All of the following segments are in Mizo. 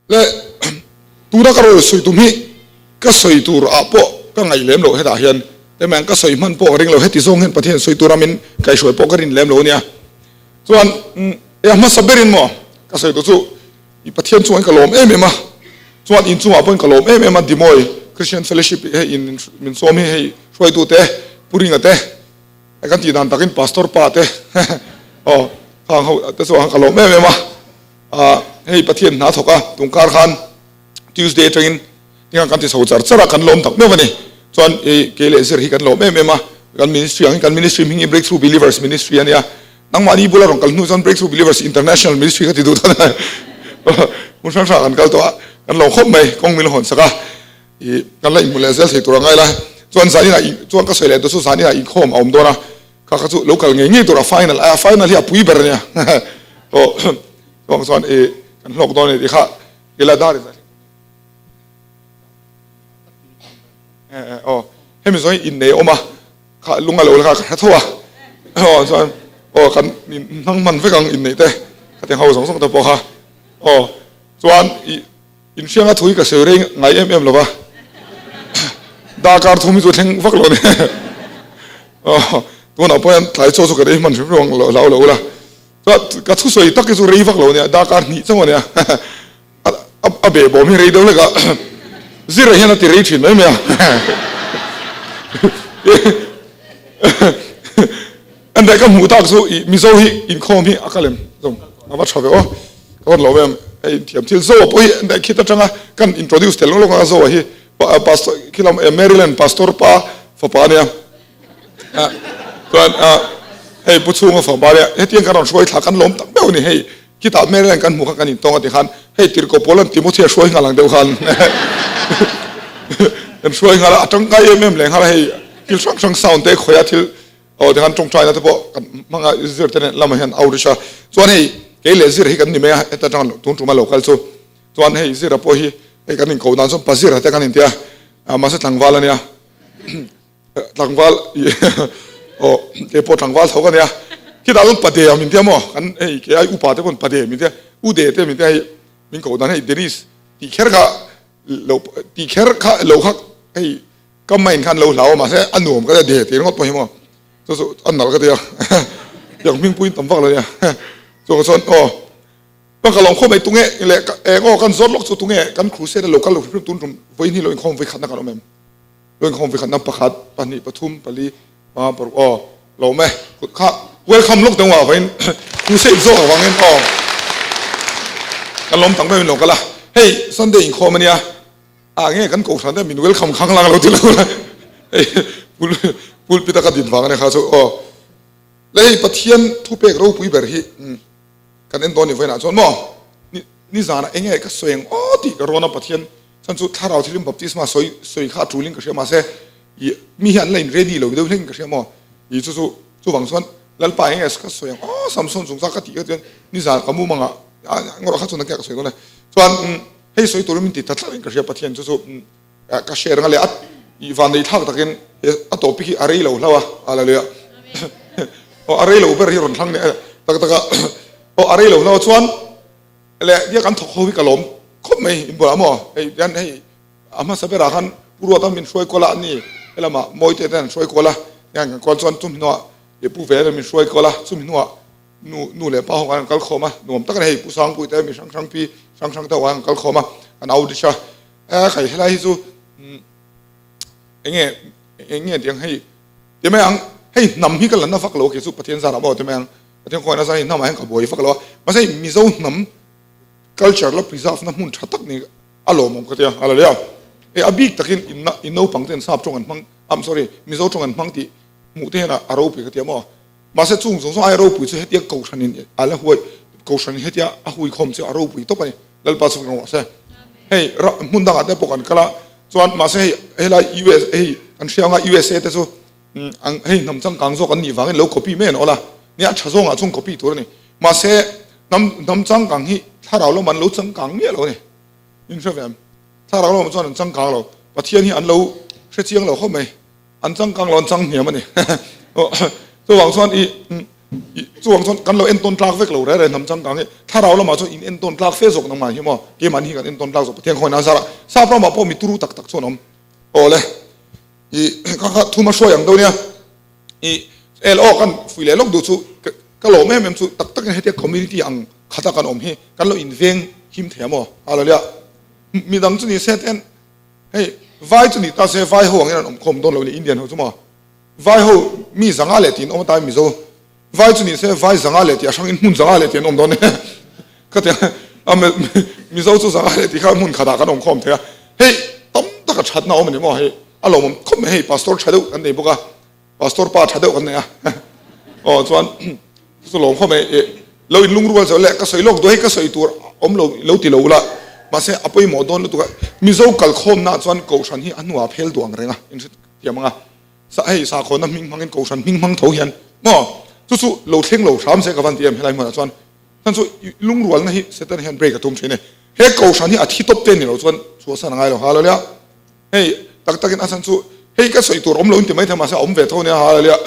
Le tuna ka rawn sawi tum hi ka sawi tur ah pawh ka ngaih lem loh hetah hian emaw ka sawi hman pawh ka ring lo heti zawng hian Pathian sawi tura min kaihhruai pawh ka rin lem lo ania. Chuan e a hmasa berin maw ka sawi tur chu i Pathian chungah hian ka lawm em em a, chuan in chungah pawhin ka lawm em em a Dimoy Christian Fellowship hei in min sawm hi hei hruaitute Pu Ringa te hei kan tih dan takin Pastor pa te aw khang ho te chuan ka lawm em em a. Ah hei Pathian hna thawk a, tungkar khan Tuesday atangin tinga kan ti chho char char a, kan lawm tak meuh a ni. Chuan i kei leh zir hi kan lawm em em a, kan ministry ang hi kan ministry hming hi Breakthrough Believers Ministry a nia. Nangmahni bula rawn kal hnu chuan Breakthrough Believers International Ministry ka ti duh dawn a, hmun hrang hrang ah kan kal tawh a, kan lawm khawp mai, kawng min hawn sak a, i kan la inhmu leh zel thei tur a ngai la. Chuan zaninah chuan ka sawi leh tur chu zaninah inkhawm a awm dawn a, Kha kha chu lo kal ngei ngei tur a final a final hi a pui ber ania aw chuang chuan i kan hlawk dawn ani tih kha ila dar in aw hemi zawng hi innei awm a kha lung a lo la kha ka hre tho a aw chuan aw kan hnang hman vek ang inneih te khatiang ho zawng zawng te pawh kha aw chuan i Inhrianga thu hi ka sawi rei ngai em em lova, darkar thum hi chu thleng vak lo a ni. Aw, tunah pawh hian tlai chaw chu ka rei hman hrim hrim ang lo hlau lo ula. Chuan ka thusawi tak hi chu rei vak lo a nia, darkar hnih chauh a nia. A behbawm hi rei deuh hlek a, zira hian a ti rei thin mai mai a. Enda ka hmuh tak chu i Mizo hi inkhawm hi a ka lem zawng a va tha ve aw ka rawn lo em hei inthiam thil Zoa pawh hi enda khit atanga kan introduce tel lawk lawk a Zoa hi pastor khilam Maryland pastor pa fapa ania chuan hei pu chhunga fapa ania hetiang kan rawn hruai thla kan lawm tak meuh a ni hei khitah Maryland kan hmuh kha kan intawng a ti khan hei Tirhkoh Paula'n Timothea hruai nghal ang deuh khan kan hruai nghal a a tangkai em em leh nghal a hei thil hrang hrang sound te khawiha thil Aw tikhan tawngtaina te pawh kan hmang a, zir te nen lamah hian outreach a, chuan hei kei leh zir hi kan ni mai a, heta tang tun tuma lo kal chu, chuan hei zira pawh hi hei kan inkoh dan chuan pazira te kan inti a, mahse tlangval a nia, tlangval aw kei pawh tlangval tho ka nia, khitah chuan pade a min tia maw, kan hei kei ai upa te pawn pade min tia, u de te min tia hei min koh dan hei Dennis tih kher kha lo tih kher kha lo kha hei. Ka mind khan lo hlau a mahse a nuam ka tia de tih ringawt pawh hi maw chu chu a nalh ka tia tiang hming puiin tam vak lo nia chuan chuan aw ka ka lawm khawp mai tunge leh eng aw kan zawt lawk chu tunge kan crusade a lo kal lo hrim hrim tun tum vawiin hi lo inkhawm vawikhatna kan awm em lo inkhawm vawikhatna pakhat pahnih pathum pali panga paruk aw lawm e kut kha welcome lawk deuh a vawiin crusade zawk avangin aw kan lawm tak meuhin lo kal a hei Sunday inkhawm ania. Ah nge kan kohhran te min welcome khang lang lo ti lo la hei pul pulpit a ka din vang a ni kha chu aw le hei Pathian thupek ropui ber hi kan en dawn ni vawiinah chuan maw ni ni zanah eng nge ka sawi ang aw tih ka rawn a Pathian chhan chu thlarau thilim baptisma sawi sawi kha a tulin ka hria mahse i mi hi an la in ready lo deuh hlekin ka hria maw i chu chu chuvang chuan Lalpa eng nge ka sawi ang aw Samson chungchang ka tih kha chuan ni zan ka mumangah ngawrh kha chuan ka sawi dawn e chuan Hei sawi turin min ti ta tlat in ka hria Pathian chu chu ka share anga leh a i van nei thlak takin a topic hi a rei lo hlau a hallelujah aw a rei lo ber hi rawn thlang nia tak tak a aw a rei lo hlau chuan leh nia kan thawk ho hi ka lawm khawp mai in bulah maw hei hian hei a hmasa berah khan Pu Ruata min hruai kual a ani helama Mawite te an hruai kual a hian kan kual chuan chumi hnuah Pu Vela min hruai kual a chumi hnuah Nu nu leh pa ho khan an kal khawm a, nuam tak a ni hei Pu Sangpui te mi hrang hrang pi hrang hrang te ho khan an kal khawm a, an au dish a, e khai helai hi chu enge enge tih ang hei ti mai ang hei hnam hi ka la na vak lo kei chu Pathian zarah maw ti mai ang Pathian khawngaihna zar hei hnamah hian ka buai vak lo a, mahse hei Mizo hnam culture la preserve na hmun tha tak ni a lawmawm ka tia hallelujah e a bik takin in in naupang ten sap tawng an hmang am sorry Mizo tawng an hmang tih hmuh te hian a ropui ka tia maw. Mahse chung zawng zawng aia ropui chu hetia Kohhranin a la huai, Kohhranin hetia a hui khawm chu a ropui tawp a ni. Lalpa chu rawh se. Hei hmun dangah te pawh kan kal a, chuan mahse hei helai US hei kan hria anga USA te chu hei hnam changkang zawk an nih vangin lo copy mai an awl a, nia a tha zawngah chuan copy tur a ni. Mahse hnam hnam changkang hi thlarau lam an lo changkang miah lo a ni. In hre ve em? Thlarau lamah chuan an changkang lo. Pathian hi an lo hre chiang lo khawp mai. An changkang lo an chang hniam a ni. Chuvang chuan i. I chuvang chuan kan lo entawn tlak vek lo reng reng hnam changkang hi thlarau lamah chuan in entawn tlak fe zawk nangmah hi maw keimahni hi kan entawn tlak zawk Pathian khawngaihna zara sap ramah pawh mi turu tak tak chuan awm aw le i kha kha thuma hruai ang deuh nia i el aw kan fui leh lawk duh chu ka lawm em em chu tak takin hetia community ang khata kan awm hi kan lo inveng him thei a maw hallelujah midang chu ni se ten hei vai chu ni ta se vai ho angin an awm khawm dawn lo ni Indian ho chu maw Vai ho mi zanga leh tiin awm atan Mizo vai chu ni se vai zanga leh tih a hrangin hmun zanga leh tih an awm dawn e ka ti a Mizo chu zanga leh tih kha hmun khatah kan awm khawm thei a hei tam taka thatna awm a ni maw hei a lawmawm khawp mai hei pastor tha deuh kan nei bawk a pastor pa tha deuh kan nei a aw chuan chu lawm khawp mai lo in lungrual zo leh ka sawi lawk duh hei ka sawi tur awm lo lo ti lo ula mahse a pawimawh dawn lutuk a Mizo kalkhawmna chuan kohhran hi a hnuah phel duh ang reng a inhrethiam ang a. Sa hei sakhawnna hming hmangin kohhran hming hmang tho hian maw chu chu lo thleng lo hram se ka van ti em helai hmunah chuan chuan chu lungrualna hi Satan hian break a tum thin e he kohhran hi a thi tawp te ni lo chuan chhuahsan a ngai lo hallelujah hei tak takin a chhan chu hei ka sawi tur awm lo in ti mai thei mahse a awm ve tho nia hallelujah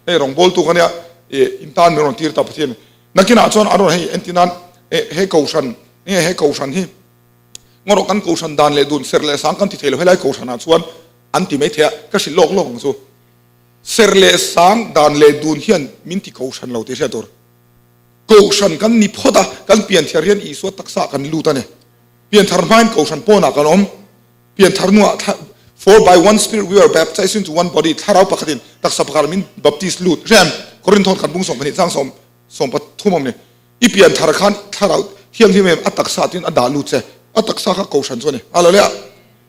hei rawngbawltu kha nia e in tan min rawn tir ta Pathian nakinah chuan a rawn hei entir nan he kohhran nge he kohhran hi ngaw kan kohhran dan leh dun serh leh sang kan ti thei lo helai kohhranah chuan An ti mai thei a, ka hrilh lawk lawk ang chu. Ser leh sang dan leh dun hian min ti kohhran lo tih hriat tur. Kohhran kan ni phawt a, kan pianthar hian Isua taksa kan lut a ni. Pianthar hmain kohhran pawnah kan awm. Pianthar hnuah thla For by one spirit we were baptized into one body, thlarau pakhatin taksa pakhatah min baptist lut. Hria em? Korinthawn khat bung 12 chang 13 awm ni. I pianthar khan thlarau thianghlim em a taksa tin a dah lut che. A taksa kha kohhran chu a ni. Hallelujah.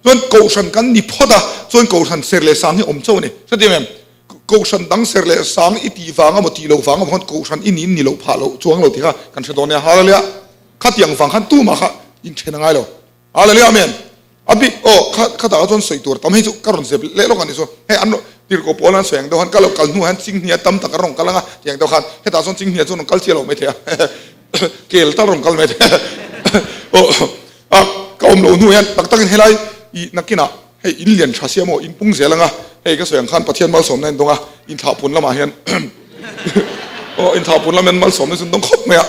Chuan kohhran kan ni phawt a, chuan kohhran ser leh sang hi awm chauh a ni. Hrethiam em? Kohhran dang ser leh sang i tih vang emaw tih loh vang emaw khan kohhran i niin ni loh phah loh chuang lo tih kha kan hre dawn nia. Hallelujah. Khatiang vang khan tumah kha inthen a ngai lo. Hallelujah Amen. A bik aw kha khatah chuan sawi tur tam hei chu ka rawn zep leh lawk a ni chu. Hei an tirhkoh pawl an sawi ang deuh khan ka lo kal hnuah hian chinghnia tam tak a rawn kal ang a tiang deuh khan hetah chuan chinghnia chu rawn kal chiah lo maithei a kel tal rawn kal maithei a aw a ka awm loh hnu hian tak takin helai i nakinah hei in lian tha sia maw in pung zel ang a hei ka sawi ang khan Pathian malsawmna in dawng a inthlahpun lamah hian aw inthlahpun lam hian malsawmna chu in dawng khawp mai a.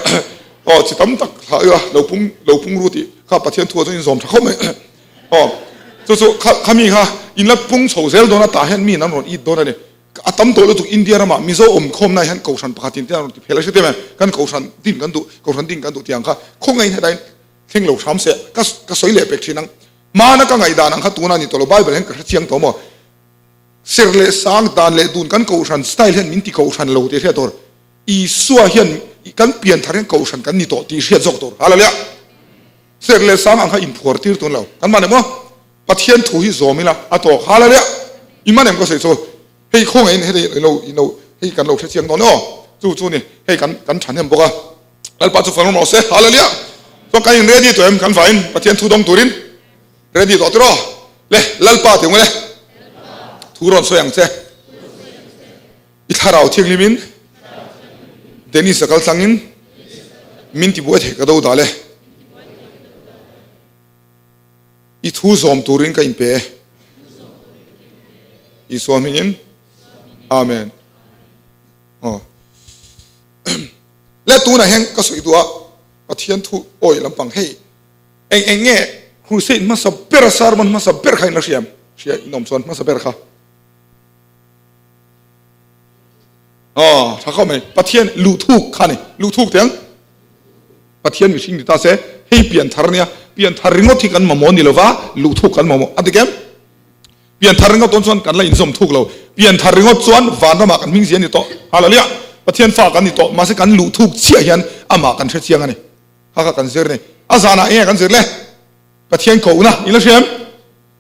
Aw chi tam tak thlah ila lo pung lo pung ru tih kha Pathian thu ah chuan in zawm tha khawp mai. Aw chu chu kha khami kha in la pung chho zel dawn a tah hian mi in an rawn it dawn a ni. A tam tawh lutuk India ramah Mizo awm khawmna hian Kohhran pakhat in te an rawn ti phel a hre em em kan Kohhran din kan duh Kohhran din kan duh tih ang kha khawngaihin heta in thleng lo hram se ka ka sawi leh pek thin ang. Hmana ka ngaihdan ang kha tuna ni tawh lo Bible hian ka hre chiang tawh maw. Ser leh sang dan leh dun kan Kohhran style hian min ti Kohhran lo tih hriat tur. Isua hian kan pian thar hian kohhran kan ni tawh tih hriat zawk tur. Hallelujah! Serh leh sang ang kha inphuar tir tun lo. Kan man em aw? Pathian thu hi zawm ila a tawk. Hallelujah! I man em ka sawi chu? Hei khawngaihin hei lo i lo hei kan lo hre chiang dawn e aw. Chu chu ni hei kan kan thahnem bawk a. Lalpa chu fang rawh se. Hallelujah! Chuan kan in ready tawh em? Kan vaiin Pathian thu dawng turin ready tawh tiraw? Le Lalpa ti ang le. Thu rawn sawi ang che. I thlarau thianghlimin Dennis a kal tlangin min ti buai thei ka do dal e. I thu zawm turin ka inpe e. Isua hmingin Amen. Aw. Le tunah hian ka sawi duh a Pathian thu awi lampang hei eng eng nge crusade hmasa ber sermon hmasa ber kha in la hria em? Hria in awm chuan hmasa ber kha. Aw, tha khawp mai. Pathian luhthuk kha ni. Luhthuk teh ang. Pathian mihring ni ta se, hei pianthar nia. Pianthar ringawt hi kan mamawh ni lova, luhthuk kan mamawh. A dik em? Pianthar ringawt dawn chuan kan la inzawm thuk lo. Pianthar ringawt chuan vanramah kan hming zia ni tawh. Hallelujah! Pathian fa kan ni tawh. Mahse kan luhthuk chiah hian amah kan hre chiang a ni. Kha kha kan zir ni. A zanah enge kan zir le? Pathian kohna i la hria em?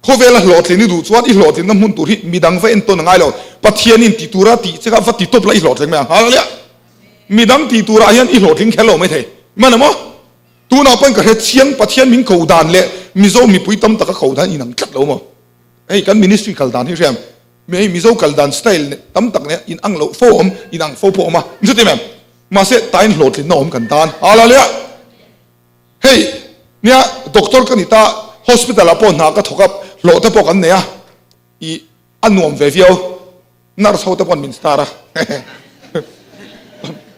Khawvela hlawhtlin i duh chuan i hlawhtlinna hmun tur hi midang va entawn a ngai lo. Pathianin ti tura tih che kha va ti tawp la i hlawhtling mai ang. Hallelujah! Midang ti turah hian i hlawhtling kher lo mai thei. Hman a maw? Tunah pawhin ka hre chiang Pathian min ko dan leh Mizo mipui tam taka ko dan inang tlat lo maw? Hei kan ministry kal dan hi hria em? Hei Mizo kal dan style tam tak nen inang loh fo awm, inang fo pawh awm a. Min hre em? Mahse tain hlawhtlinna awm kan tan. Hallelujah! Hei, nia doctor ka ni ta, hospital ah pawh hna ka thawk a, hlawh te pawh kan nei a, i a nuam ve viau, nurse ho te pawn min star a.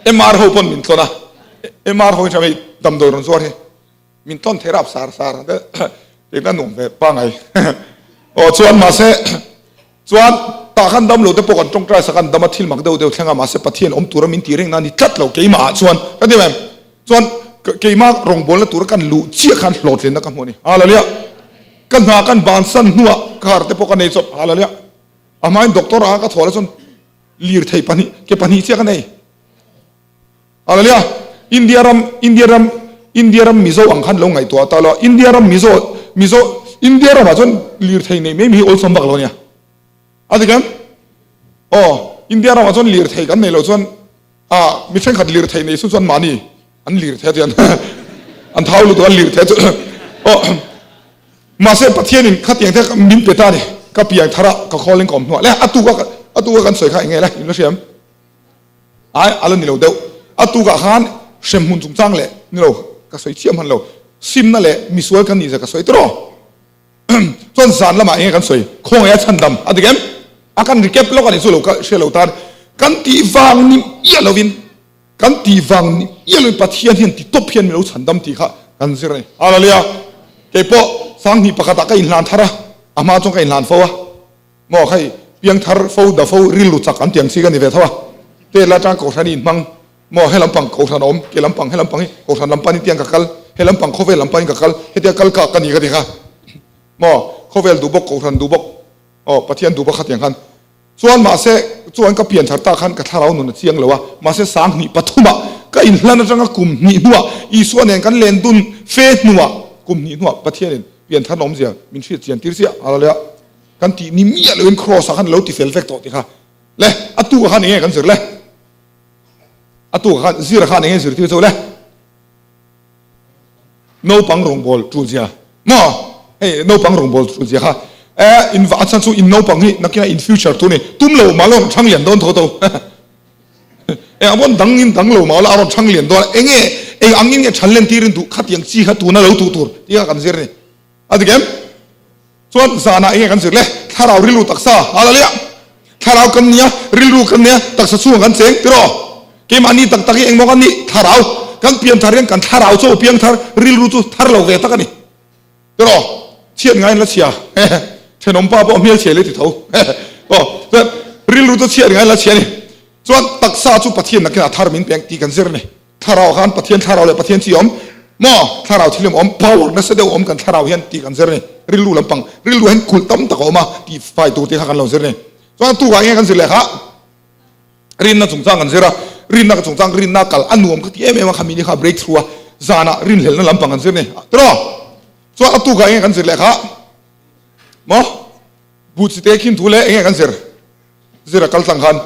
MR ho pawn min tlawn a, MR ho hi hei damdawi rawn zuar hi min tlawn thei rap sar sar te eng a nuam ve pangai. Aw chuan mahse chuan tah khan dam lo te pawh kan tawngtai sak a an dam a thil mak deuh deuh thleng a mahse Pathian awm tura min tih reng na a ni tlat lo keimah ah chuan ka ti em chuan keimah rawngbawlna tura kan luh chiah khan hlawhtlinna ka hmu a ni. Hallelujah. Ka hna kan bansan hnuah car te pawh ka nei chawp. Hallelujah. A hmain doctor ah ka thawh la chuan Lirthei pahnih, ke pahnih chiah ka nei. Hallelujah! India ram, India ram, India ram Mizo ang khan lo ngaihtuah ta lo. India ram Mizo, Mizo, India ramah chuan lirthei nei mai mai hi awlsam vak lo ania. A dik em? Aw, India ramah chuan lirthei kan nei lo chuan, ah, mi thenkhat lirthei nei chu chuan mahni an lirthei a tian an thau lutuk an lirthei chu aw. Mahse Pathianin khatiang te min pe ta a ni, ka piang thar a, ka calling ka awm hnuah le a tuk a a tuk a kan sawi kha eng nge le in la hriam? Ai a la ni lo deuh, a tukah khan hremhmun chungchang leh ni lo ka sawi chiah hman lo, simna leh misual kan nih zia ka sawi tiraw? Chuan zan lamah eng nge kan sawi? Khawngaih a chhandam a dik em? A kan recap lawk a nih chu lo ka hria lo tan kan tih vang ni miah lovin. Kan tih vang ni miah loin Pathian hian ti tawp hian min lo chhandam tih kha kan zir a ni. Hallelujah! Kei pawh Sanghnih pakhatah ka inhlan thar a, a hma chuan ka inhlan fo a. Maw khai piang thar fo da fo rilru chak an tiang chi ka ni ve tho a. Te la tang kohhran i inhmang maw he lampang kohhran a awm, ke lampang he lampang hi kohhran lam panin tiang ka kal, he lampang khawvel lam panin ka kal, hetia kal kak ka ni ka ti kha. Maw khawvel duh bawk kohhran duh bawk aw Pathian duh bawk kha tiang khan. Chuan mahse chuan ka pian thar tak khan ka thlarau nun a chiang lo a, mahse sanghnih pathumah ka inhlan atanga kum hnih hnuah Isua nen kan len dun fe hnuah kum hnih hnuah Pathianin pian tharna awmzia min hriat chian tir chiah a laleh a, kan tih ni miah loin Kraws ah khan a lo ti fel vek tawh ti kha le a tukah khan enge kan zir le a tukah khan zira khan enge zirtir chu le. Naupang rawngbâwl ṭulzia maw? Hei naupang rawngbâwl ṭulzia kha e in vah chhan chu in naupang hi nakinah in future tur ni tum lo mah la rawn ṭhang lian dawn tho tho. Eng ang pawn dang in dang lo mah la a rawn ṭhang lian dawn a, enge eng angin nge ṭhan len tirin duh khatiang chi kha tuna lo tuh tur tih kha kan zir a ni. A dik em? Chuan zanah enge kan zir le? Thlarau rilru taksa, Hallelujah! Thlarau kan nia, rilru kan nia, taksa chhungah kan cheng tiraw? Keimahni tak tak hi engmaw kan nih? Thlarau kan pian thar hian kan thlarau chu a piang thar, rilru chu thar lo ve tak a ni tiraw? Chhiat ngaiin la chhia, thenawm pa pawh hmelchhe leh ti tho. Aw, chuan rilru chu chhiat ngaiin la chhia a ni. Chuan taksa chu Pathian nakin a thar min peng tih kan zir a ni. Thlarau khan Pathian thlarau leh Pathian chi awm maw? Thlarau thil awm power nasa deuh awm kan thlarau hian tih kan zir a ni. Rilru lampang rilru hian kulh tam tak a awm a tih fai tur te kha kan lo zir a ni. Chuan tukah enge kan zir leh kha? Rinna chungchang kan zir a, rinna ka chungchang rinna kal a nuam ka ti em em a khami ni kha break through a zanah rinhlelhna lampang kan zir a ni. Tiraw? Chuan a tukah enge kan zir leh kha? Maw? Buhchite khin thu leh enge kan zir? Zir a kal tlang khan.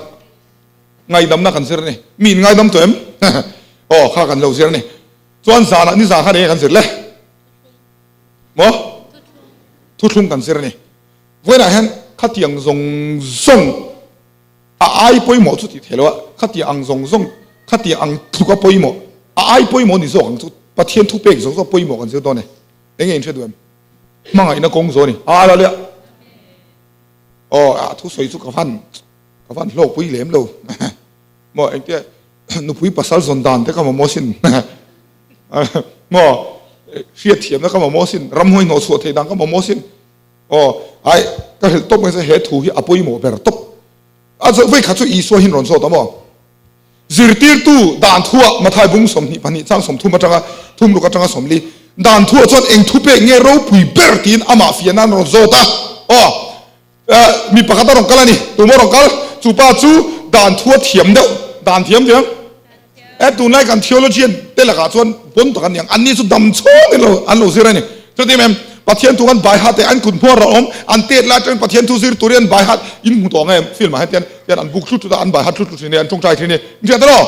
Ngaidamna kan zir a ni. Mi in ngaidam tawh em? Aw, kha kan lo zir a ni. Chuan zanah ni zan khan enge kan zir le? Maw? Thuthlung kan zir a ni. Vawiinah hian khatiang zawng zawng a ai pawimawh chu tih theih loh a, khatiang ang zawng zawng, khatiang ang tluka pawimawh, a ai pawimawh ni zawk ang chu Pathian thupek zawng zawng pawimawh kan zir dawn e. Enge in hre duh em? Hmangaihna kawng zawh a ni. Hallelujah! Aw, a thusawi chu ka van. Ka van hlawkpui lem lo maw engtia nupui pasal zawn dan te ka mamawh sin maw hriat thiamna ka mamawh sin ramhuai hnawh chhuah theih dan ka mamawh sin aw ai ka hrilh tawp mai he thu hi a pawimawh ber tawp a zawh vei khat chu Isua hin rawn zawt a maw zirtirtu dan thuah Mathai bung 22 chang 30 atanga thum ruk atanga 40 dan thuah chuan eng thu pek nge ropui ber tiin amah fiahna an rawn zawt a aw Mi pakhat a rawn kal a ni. Tumah rawn kal? Chu pa chu dan thu a thiam deuh. Dan thiam thiam? E, tunlai kan theologian te lakah chuan pawn tak an ni ang. Anni chu dam chhawngin lo an lo zir a ni. Chuti em em, Pathian thu kan bai hat e, an kut hmuar a awm, an tet lai atangin Pathian thu zir turin an bai hat. In hmu tawh ang em? Film ah hian tian tian an buk thlut thlut a, an bai hat thlut thlut thin e, an tawngtai thin e. In hriat elaw?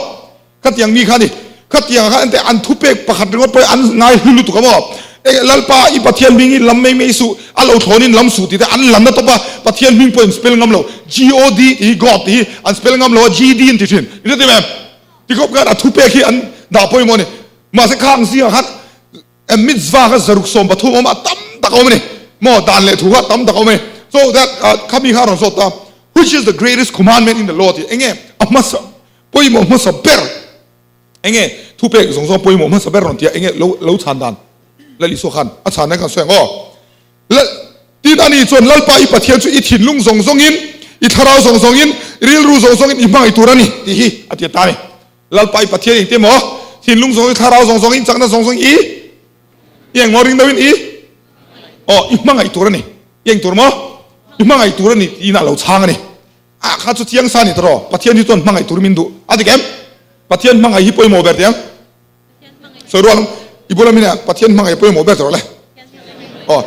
Khatiang mi kha a ni. Khatiang kha ente an thupek pakhat ringawt pawh hi an ngai hlu lutuk a maw? Eng Lalpa i Pathian hming i lam mai mai suh, a lo thlawn in lam suh tih te an lam na tawp a, Pathian hming pawh in spell ngam lo, GOD tih hi God tih hi an spell ngam lo a, GD an ti thin. I hre em? Tikhawp khan a thupek hi an dah pawimawh a ni. Mahse khang zingah khan mitzvah kha zaruk 13 awm a, tam tak a awm a ni. Maw dan leh thu kha tam tak a awm a ni. So that khami kha a rawn zawt ta, which is the greatest commandment in the law tih enge a hmasa Pawimawh hmasa ber. Enge thupek zawng zawng pawimawh hmasa ber rawn tia enge lo lo chhan dan Lal Isua khan a chhan dan kan sawi ang aw. Lal tin ani chuan Lalpa i Pathian chu i thinlung zawng zawngin, i thlarau zawng zawngin, i rilru zawng zawngin i hmangaih tur a ni tih hi a ti ta a ni. Lalpa i Pathian engti maw thinlung zawng zawngin, thlarau zawng zawngin, chakna zawng zawngin i i engmaw ring deuhin i aw i hmangaih tur a ni. I eng tur maw? I hmangaih tur a ni tiin a lo chhang a ni. Ah kha chu chiang sa ni tawh Pathian hi chuan hmangaih tur min duh a dik em? Pathian hmangaih hi pawimawh ber tiang sawi rual ang i bula min ah Pathian hmangaih pawimawh ber tawh le aw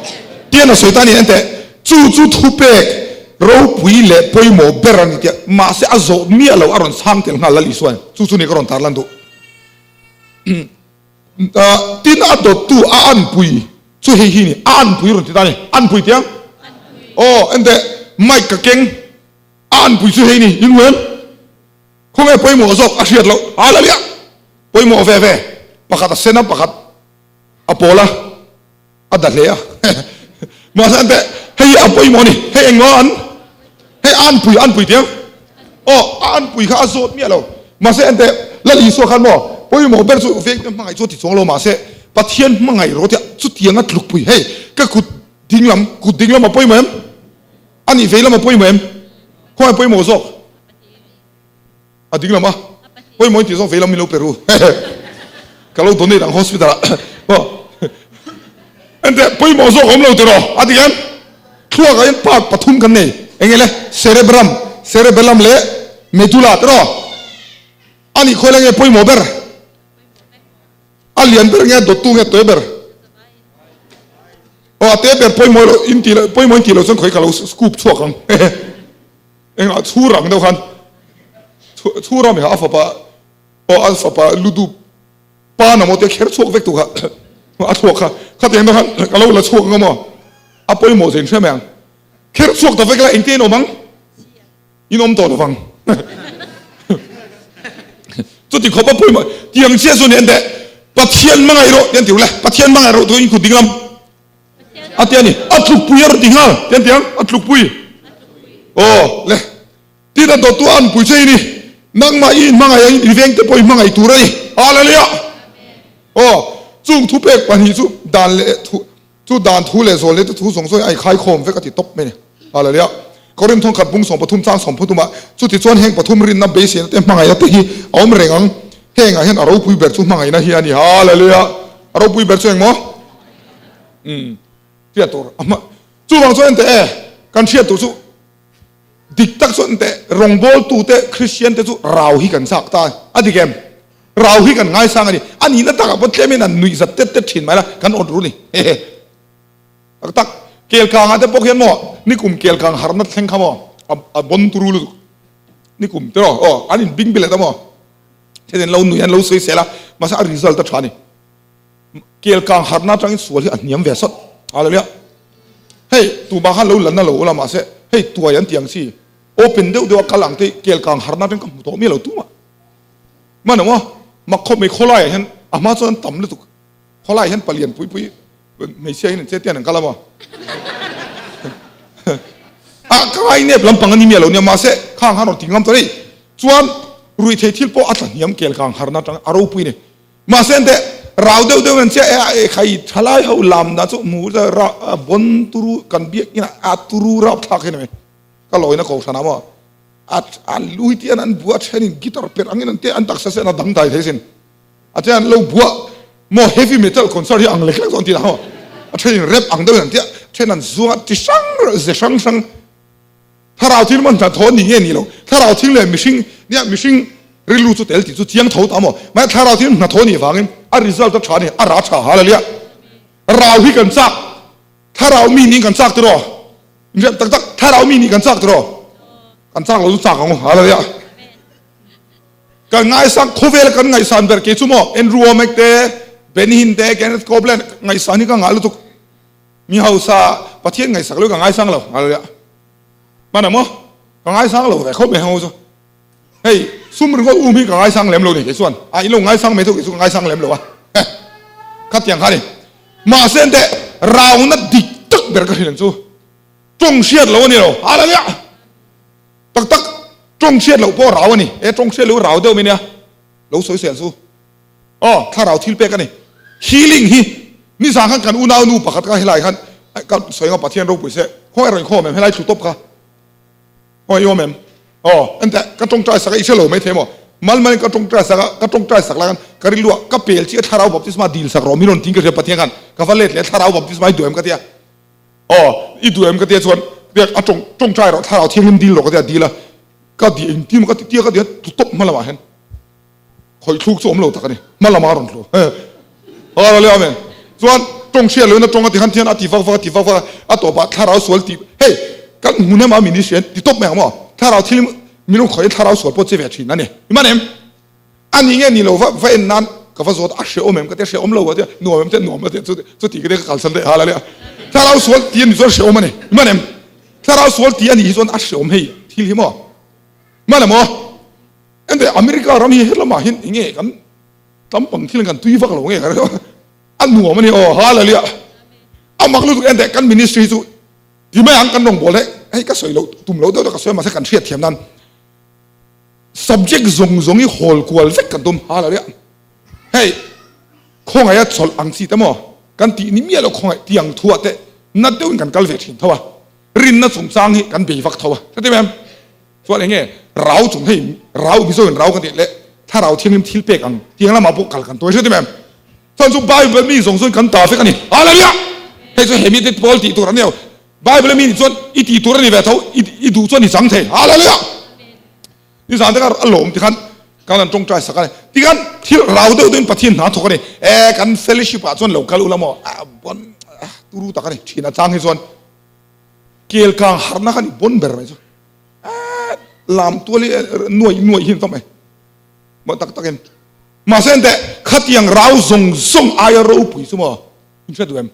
tian a sawi ta ni enteh chu chu thupek ropui leh pawimawh ber a ni tia mahse a zawh miah lo a rawn chhang tel nghal Lal Isuan chu chu ni ka rawn tarlan duh Tin a dawttu a anpui chu hei hi ni a anpui rawn ti ta ni anpui tiang aw enteh mic ka keng a anpui chu hei ni in hmu em khawnge pawimawh zawk a hriat loh a la liah pawimawh ve ve pakhat a sen a pakhat a pawl a A da hle a. Mahse an teh, hei hi a pawimawh a ni. Hei engmaw an, hei a anpui, a anpui tiang. Aw, a anpui kha a zawt miah lo. Mahse an teh, Lal Isua khan maw, pawimawh ber chu vengte hmangaih chu a ti chuang lo, mahse Pathian hmangaih rawh tia chutiang a tlukpui. Hei, ka kut dinglam, kut dinglam a pawimawh em? A nih veilam a pawimawh em? Khawngaih pawimawh zawk? A ding lam a pawimawh in tih zawng vei lam min lo pe ru ka lo donate ang hospital ah aw ente pawimawh zawk awm lo tiraw a ti hian thluak ah hian part pathum kan nei eng le cerebrum cerebellum leh medulla tiraw a nih khawi la nge pawimawh ber a lian ber nge a dawttu nge a te ber aw a te ber pawimawh lo in tih loh pawimawh in tih loh chuan khawi ka lo scoop chhuak ang. Engah chhur ang deuh khan chhur ami kha a fapa aw a fapa ludu pa na maw te kher chhuak vek tu kha a thluak kha khatiang deuh khan ka lo la chhuak ang maw a pawimawh zin hre mai ang kher chhuak ta vek la engtin in awm ang in awm tawh lovang chuti khawp a pawimawh tiang chiah chu ni en teh Pathian hmangaih rawh tian ti ule Pathian hmangaih rawh tu in kut ding lam A ti a ni, a tlukpui a rawn ti nghal, tian tiang, a tlukpui. Aw le, tin a dawttu a anpui che i ni, nangmah i inhmangaih angin i vengte pawh i hmangaih tur a ni. Hallelujah! Aw, chung thupek pahnih chu dan leh thu, chu dan thu leh zawl leh te thu zawng zawng hi a inkhaikhawm vek a ti tawp mai a ni. Hallelujah! Korinth thawnkhat bung 13 chang 33 ah, Chutichuan heng pathum rinna beiseina te hmangaihna te hi a awm reng ang, hengah hian a ropui ber chu hmangaihna hi a ni. Hallelujah! A ropui ber chu engmaw? Umm hriat tur a hma chuvang chuan enteh e kan hriat tur chu dik tak chuan enteh rawngbawltu te Christian te chu rau hi kan chak ta a dik em rau hi kan ngaisang a ni a nihna takah pawh tlem in an nuih zat tet tet thin mai la kan awt ru ni hehe tak tak kelkangah te pawh khian maw nikum kelkang harna thleng kha maw a bon turu lutuk nikum te rawh aw an in bing bilet a maw then an lo nui an lo sawisel a mahse a result a tha a ni. Kel kang harna atangin sual hi a hniam ve sawt. Hallelujah. Hei tumah khan lo lanna lo ula mahse hei tuai an ti ang chi open deuh deuh a kal ang te kel kang harna atang ka hmu tawh miah lo tumah. Hman ang aw mak khawp mai khawlai ah hian a hma chuan an tam lutuk. Khawlai ah hian palian pui pui hmeichhia hian an che tian an kal a maw. A ka ngai nep lampang a ni miah lo nia mahse khang khan rawn ti ngam ta daih. Chuan ruihtheih thil pawh a tla hniam kel kang harna atang a ropui a ni. Mahse enteh rau deuh deuh in chiah e a khai thalai ho lam dan chu hmu ta ra bon turu kan biak in a turu rap thlak hi ni ka lawina ko hrana maw a a lui ti an an bua then in guitar per angin an te an taksa se an a dang dai thei sin a te an lo bua maw heavy metal concert hi ang lek lek chu an ti dah maw a then in rap ang deuh in an tia then an zuang a ti hrang ze hrang hrang Thlarau thil hman hna thaw ni nge ni lo? Thlarau thil leh mihring, nia mihring rilru chu tel tih chu chiang tho ta maw? Mahse thlarau thil hna thaw nih vangin a result a tha ni, a ra tha haleluia. Rau hi kan chak, thlarau mi nih kan chak tiraw? Inriat tak tak, thlarau mi nih kan chak tiraw? Kan chak lo chu chak ang u, haleluia. Kan ngaisang, khawvela kan ngaihsan ber kei chu maw? Andrew Womack te, Benny Hinn te, Kenneth Copeland ngaihsan hi ka ngah lutuk. Mi hausa Pathian ngaihsak lo ka ngaisang lo, haleluia. Hman ang maw? Ka ngaisang lo ve khawp mai ho chu. Hei sum ringawt um hi ka ngaisang lem lo ni kei chuan. A in lo ngaisang mai theuh kei chu ka ngaisang lem lo a. Khatiang kha ni. Mahse ente rauna dik tak ber ka hrilh ang chu. Tawng hriat lo a ni lo. Haleluia! Tak tak tawng hriat loh pawh rau a ni. E tawng hriat loh rau deuh mai nia. Lo sawi sel chu. Aw, thlarau thil pek a ni. Healing hi nizan khan kan unau nu pakhat kha helai khan ka sawi anga Pathian ropui se khawngaih rawn khawm em helai thlu tawp kha khawngaih i awm em? Aw, enteh ka tawngtai sak a i hre lo maithei maw? Mal malin ka tawngtai sak a, ka tawngtai sak lai khan ka rilru ah ka pel chi a thlarau baptisma dil sak rawh min rawn tin ka hria Pathian khan ka va let leh thlarau baptisma i duh em ka tia. Aw, i duh em ka tia chuan a tawng tawngtai rawh thlarau thianghlim dil rawh ka tia dil a ka di engtin maw ka ti tia ka di a tlu tawp hma lamah hian. Khawih thluk chu awm lo tak a ni. Hma lamah a rawn tlu. Hallelujah Amen. Chuan tawng hriat loin a tawng a ti khan thian a ti vak vak a ti vak vak a, a tawpah thlarau sual tih hei kan hmu hnem a ministry hian ti tawp mai ang maw? Thlarau thil min rawn khawih in thlarau sual pawh che ve thin a ni. I man em? A ni nge ni lo va va en nan ka va zawt a hrehawm em ka tia hrehawm lo a tia nuam em tia nuam a tia chu chuti ka tia ka kalsan daih hallelujah. Thlarau sual tih a nih chuan hrehawm a ni. I man em? Thlarau sual tih a nih hi chuan a hrehawm hei thil hi maw? Man em aw? Ente America ram hi helamah hian enge kan tlampang thil kan tui vak lo nge ka ring a nuam a ni aw hallelujah a mak lutuk ente kan ministry hi chu ti mai ang kan rawngbawl he hei ka sawi lo tum lo deuh deuh ka sawi mahse kan hriat thiam nan subject zawng zawng hi hawl kual vek kan tum hallelujah hei khawngaih a chawlh ang chi te maw kan tih ni miah lo khawngaih tiang thuah te nat deuhin kan kal ve thin tho a rinna chungchang hi kan bei vak tho a hre em Chuan enge rau chung hei rau Mizo in rau kan tih leh thlarau thianghlim thil pek ang tiang lamah pawh kal kan tuai hret em em. Chuan chu Bible mi zawng zawng kan ta vek a ni. Hallelujah! Hei chu hemi te pawl tih tur an ni lo. Bible mi nih chuan i tih tur a ni ve tho, i duh chuan i chang thei. Hallelujah! Nizan te kha a lawm tikhan kan han tawngtai sak a ni. Tikhan thil rau deuh deuhin Pathian hna thawk a ni. E kan fellowship ah chuan lo kal ula maw? A bon turu tak a ni. Thin a chang hi chuan kel kang harhna kha ni bon ber mai chu. Lam tual hi nuai nuai hi an tam e mah tak tak in mahse ente khatiang rau zawng zawng aia ropui chu maw in hre duh em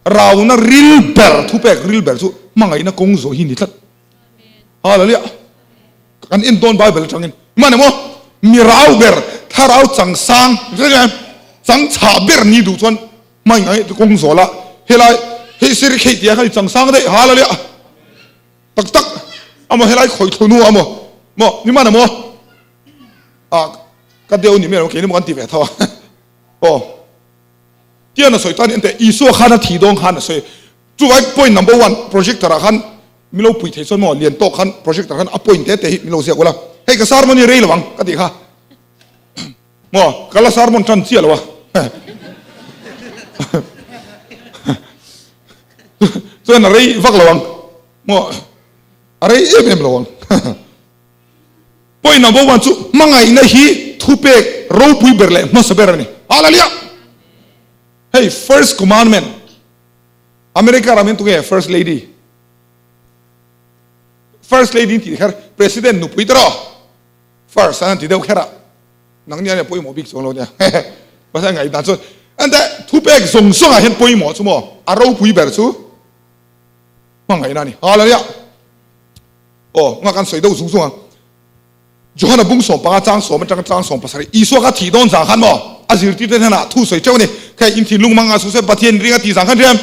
rauna ril ber thupek ril ber chu hmangaihna kawng zawh hi ni tlat hallelujah kan en dawn bible atangin man emaw mi rau ber thlarau changsang chang chhah ber ni duh chuan hmangaihna kawng zawh la helai hei sir khei tia kha i changsang daih hallelujah Tak tak amaw helai khawi thlu nu amaw maw ni man amaw ah ka deuh ni mai lo keini maw kan ti ve tho a aw tian a sawi tan ente Isua khan a thi dawn khan a sawi chuvai point number one projector ah khan milo pui thei chuan maw lian tawk khan projector khan a point te te hi milo ziak ula hei ka sermon hi rei lo ang ka tih kha Maw, ka la sermon tan chiah lo a. Chuan a rei vak lo ang. Maw, a rei em em lo ang. Point number one chu hmangaihna hi thupek ropui ber leh hmasa ber a ni. Hallelujah! Hei first commandment. America ram hian tunge first lady? First lady tih kher president nupui te rawh. First an ti deuh kher a. Nang nia nia pawimawh bik chuang lo nia. Pasal ngaihdan chuan ante thupek zawng zawng ah hian pawimawh chu maw a ropui ber chu hmangaihna a ni. Hallelujah. Aw nga kan sawi deuh zung zung ang. Johana bung 15 chang sawm atanga chang 17 Isua kha thih dawn zang khan maw a zirtirte hnenah thu sawi teuh a ni. Kha in thinlung mang a su se Pathian ring a tih zang khan riam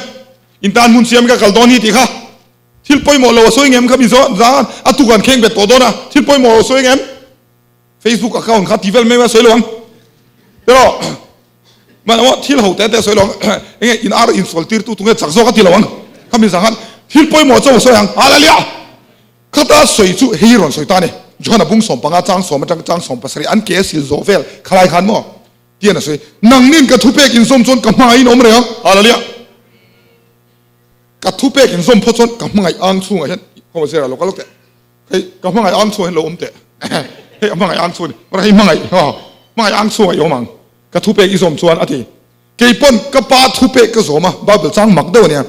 in tan hmun siam ka kal dawn hi tih kha thil pawimawh lo a sawi ngem kha mi zawh zang a tuk an kheng bet tawh dawn a thil pawimawh lo a sawi ngem. Facebook account kha ti vel mai mai sawi lo ang pero man aw thil ho te te sawi lo ang enge in ar in sual tir tu tunge chak zawk a ti lo ang khami zang khan thil pawimawh chaw sawi ang hallelujah khata sawi chu hei rawn sawi ta ni John a bung 15 chang sawm atang chang 17 an ke sil zawh vel khalai khan maw tian a sawi nangnin ka thupek in zawm chuan ka hmangaih in awm reng ang hallelujah ka thupek in zawm phawt chuan ka hmangaih ang chhungah hian khaw zera lo ka lo teh Hei ka hmangaih ang chhuah hian lo awm teh. Hei a hmangaih ang chhuah ni. Ora hei hmangaih hmangaih ang chhuah i awm ang. Ka thupek i zawm chuan a ti. Kei pawn ka pa thupek ka zawm a, Bible chang mak deuh a nia.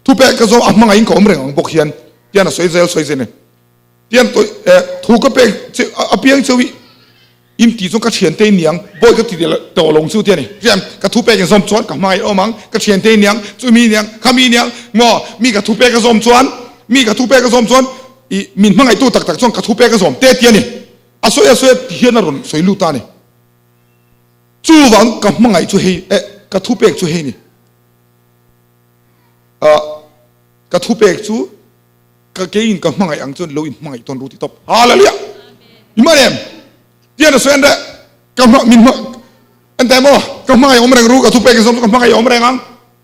Thupek ka zawm a hmangaihin ka awm reng ang bawk hian tian a sawi zel sawi zel a ni. Tian thu ka pek che a piang cheu i in tih chuan ka thiante i niang bawi ka ti tawh lo ang chu ti a ni. Rian ka thupek in zawm chuan ka hmangaih awm ang, ka thiante i niang, chumi i niang, khami i niang maw mi ka thupek a zawm chuan mi ka thupek a zawm chuan i min hmangaihtu tak tak chuan ka thupek a zawm te ti a ni. A sawi a sawi a ti hian a rawn sawi lut ta a ni. Chuvang ka hmangaih chu hei eh ka thupek chu hei ni. Ah ka thupek chu Ka keiin ka hmangaih ang chuan lo in hmangaih tawn ru ti tawp. Hallelujah! I man em? Tian a sawi an reh. Ka hma min hma an teh maw? Ka hmangaih awm reng ru, ka thupek in zawm chu ka hmangaih awm reng ang.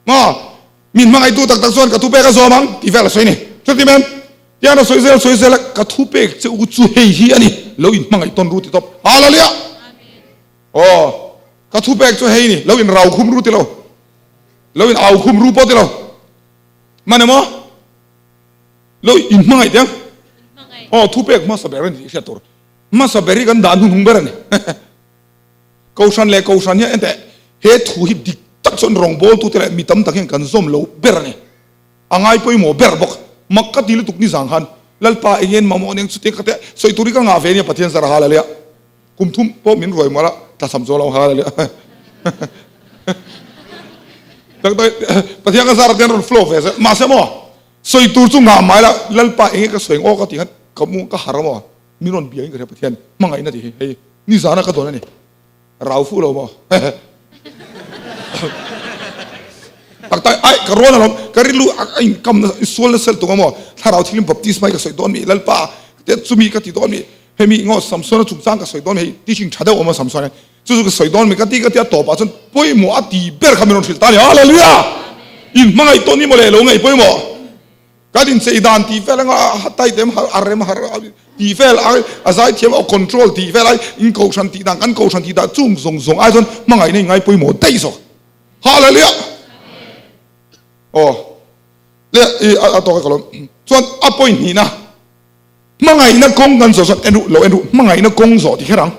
Maw? Min hmangaihtu tak tak chuan ka thupek a zawm ang tih vel a sawi ni. Chuti men, tian a sawi zel sawi zel a, ka thupek che u chu hei hi a ni, lo in hmangaih tawn ru ti tawp. Hallelujah! Aw, ka thupek chu hei ni, lo in rau khum ru ti lo, lo in au khum ru pawh ti lo. Mane maw? Lo in hmangaih teh ang. Aw, thupek hmasa ber a ni tih hriat tur. Hmasa ber hi kan dah hnuhnung ber a ni. Kohhran leh Kohhran hian enteh he thu hi dik tak chuan rawngbawltute leh mi tam tak hian kan zawm lo ber a ni. A ngai pawimawh ber bawk. Mak ka ti lutuk ni zang khan Lalpa eng ngen mamawh nen chutiang ka teh sawi tur hi ka ngah ve nia Pathian zar a hal a lia. Kum thum pawh min ruai mual a tlasam chuan lo hal a lia. Tak tak Pathian ka zar a te an rawn flow ve zel. Mahse maw sawi tur chu ngah mai la Lalpa eng nge ka sawi ang aw ka ti khan ka mu ka harh a maw. Min rawn bia in ka hria Pathian hmangaihna tih hi hei nizana ka dawn a ni. Rau fuh lo maw? Tak tak ai ka rual alawm ka rilru a in kam na sual na sel tung a maw thlarau thilin baptisma hi ka sawi dawn mi Lalpa te chumi ka ti dawn mi hemi ngaw Samsona chungchang ka sawi dawn hei teaching tha deuh awm a Samsona chu chu ka sawi dawn mi ka ti ka ti a tawpah chuan pawimawh a ti ber kha min rawn hrilh ta a ni Hallelujah! In hmangaih tawn hi mawle lo ngaih pawimawh. Kan inchei dan tih vel anga a tight em har a rem har tih vel ai a zai thiam a control tih vel ai in kohhran tih dan kan kohhran tih dan chung zawng zawng ai chuan hmangaihna in ngai pawimawh daih zawk. Hallelujah! Aw le i a tawk e ka lawm. Chuan a point hnihna hmangaihna kawng kan zawh chuan en ruh lo en ruh hmangaihna kawng zawh ti kher ang.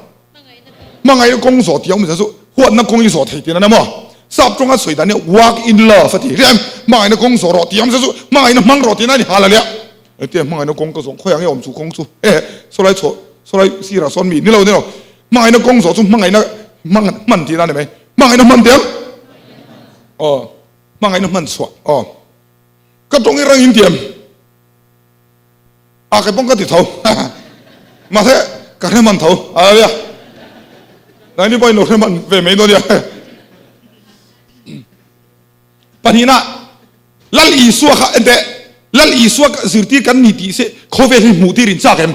Hmangaihna kawng zawh tih a awm zia chu huatna kawng i zawh thei tihna nia maw? Sap tawnga sawi dan hian walk in love a ti. Riam, hmangaihna kawng zawh rawh tih a awm zia chu hmangaihna hmang rawh tihna a ni hal a lia. Engtia hmangaihna kawng ka zawh khawiah nge awm chu kawng chu he sawlai chhuah sawlai sirah sawn mi ni lo ni lo. Hmangaihna kawng zawh chu hmangaihna hmang hman tihna a ni mai. Hmangaihna hman teh ang? Aw, hmangaihna hman chhuah aw. Ka tawng i rang in tiam. A ke pawng ka ti tho mahse ka hre man tho a nia nangni pawhin lo hre man ve mai dawn nia pahnihna Lal Isua kha enteh Lal Isua zirtir kan ni tih se khawvel hi hmuh tir in chak em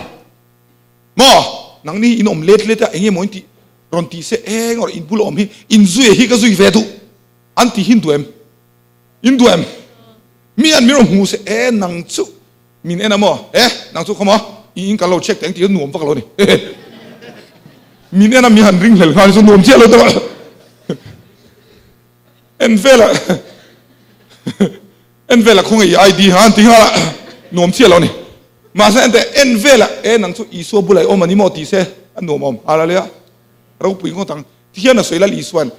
maw nangni in awm let let a enge maw in tih rawn tih se eng rawh in bula awm hi in zui hi ka zui ve duh an tih hi in duh em in duh em mi an min rawn hmu se e nang chu Min en a maw? E, nang chu khaw maw? I in kan lo check teng tih chu nuam vak lo ni. Min en a mi han ring hlel nghal chu nuam chiah lo deuh a. En vel a en vel a khawnge i ID ha an ti nghal a nuam chiah lo ni. Mahse en teh en vel a e nang chu Isua bulah i awm a ni maw tih se a nuam awm. Hallelujah. Ropui ngawt ang. Tihian a sawi Lal Isua'n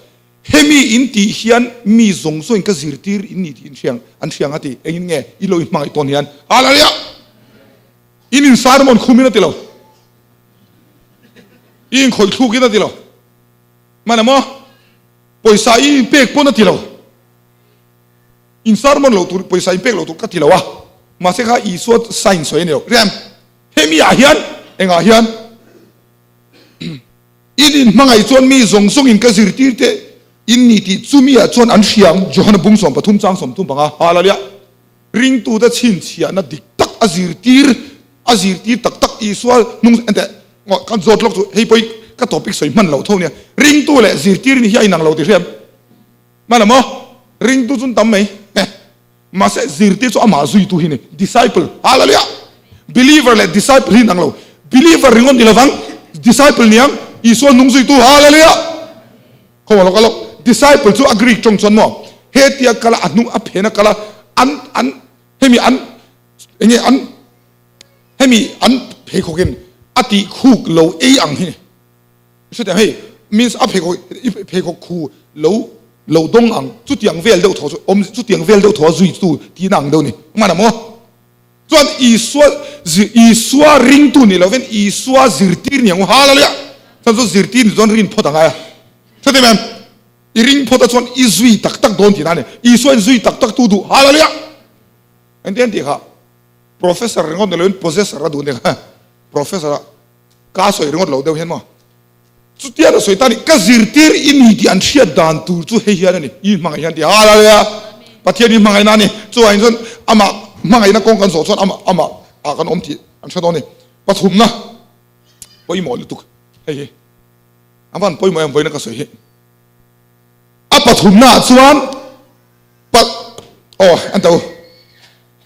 Hemi in tih hian mi zawng zawngin ka zirtir in ni tih in hriang an hriang a ti. Engin nge i lo inhmangaih tawn hian? Hallelujah! In in sermon khumin a ti lo. I inkhawih thlukin a ti lo. Hman emaw pawisa i inpek pawn a ti lo. In sermon lo tur pawisa inpek lo tur ka ti lo a. Mahse kha Isua sign sawi a ni lo. Riam, hemi ah hian engah hian? In inhmangaih chuan mi zawng zawngin ka zirtir te in ni tih chumi ah chuan an hria ang, Johana bung 13 chang 35, Hallelujah! Ringtute chhinchhiahna dik tak a zirtir, a zirtir tak tak Isua hnung enteh kan zawt lawk chu hei pawh hi ka topic sawi hman loh tho nia, ringtu leh zirtir ni hi a inang lo tih hriam hman a maw? Ringtu chu an tam mai. Mahse zirtir chu amah zuitu hi ni, disciple, hallelujah! Believer leh disciple hi inang lo, believer ringawt ni lovang, disciple ni ang, Isua hnung zuitu, hallelujah! Khaw lawk a lawk, disciple chu a Greek tawng chuan maw, hetia kala a hnung a phen a kala an an hemi an enge an hemi an pheikhawkin a tih khuk lo ei ang hi ni. Hre hei means a pheikhawk i pheikhawk khu lo lo dawng ang chutiang vel deuh thaw chu awm chutiang vel deuh thaw a zui tu tihna ang deuh ni hman a maw? Chuan Isua Isua ringtu ni lovin Isua zirtir ni ang u Hallelujah! Chuan chu zirtir ni chuan rin phawt a ngai a hre em em i ring phawt a chuan i zui tak tak dawn tihna a ni Isua in zui tak tak tu duh Hallelujah! Engtin an tih kha Professor ringawt ni lovin possessor a duh ni kha Professor a Ka sawi ringawt lo deuh hian maw? Chutiang a sawi ta ni, ka zirtir i ni tih an hriat dan tur chu hei hian a ni, i hmangaih hian ti Hallelujah! Pathian i hmangaihna a ni, chuvangin chuan amah hmangaihna kawng kan zawh chuan amah amah ah kan awm tih an hre dawn a ni. Pathumna pawimawh lutuk hei hi a van pawimawh em vawiina ka sawi hi. pathumnaah chuan pa aw an to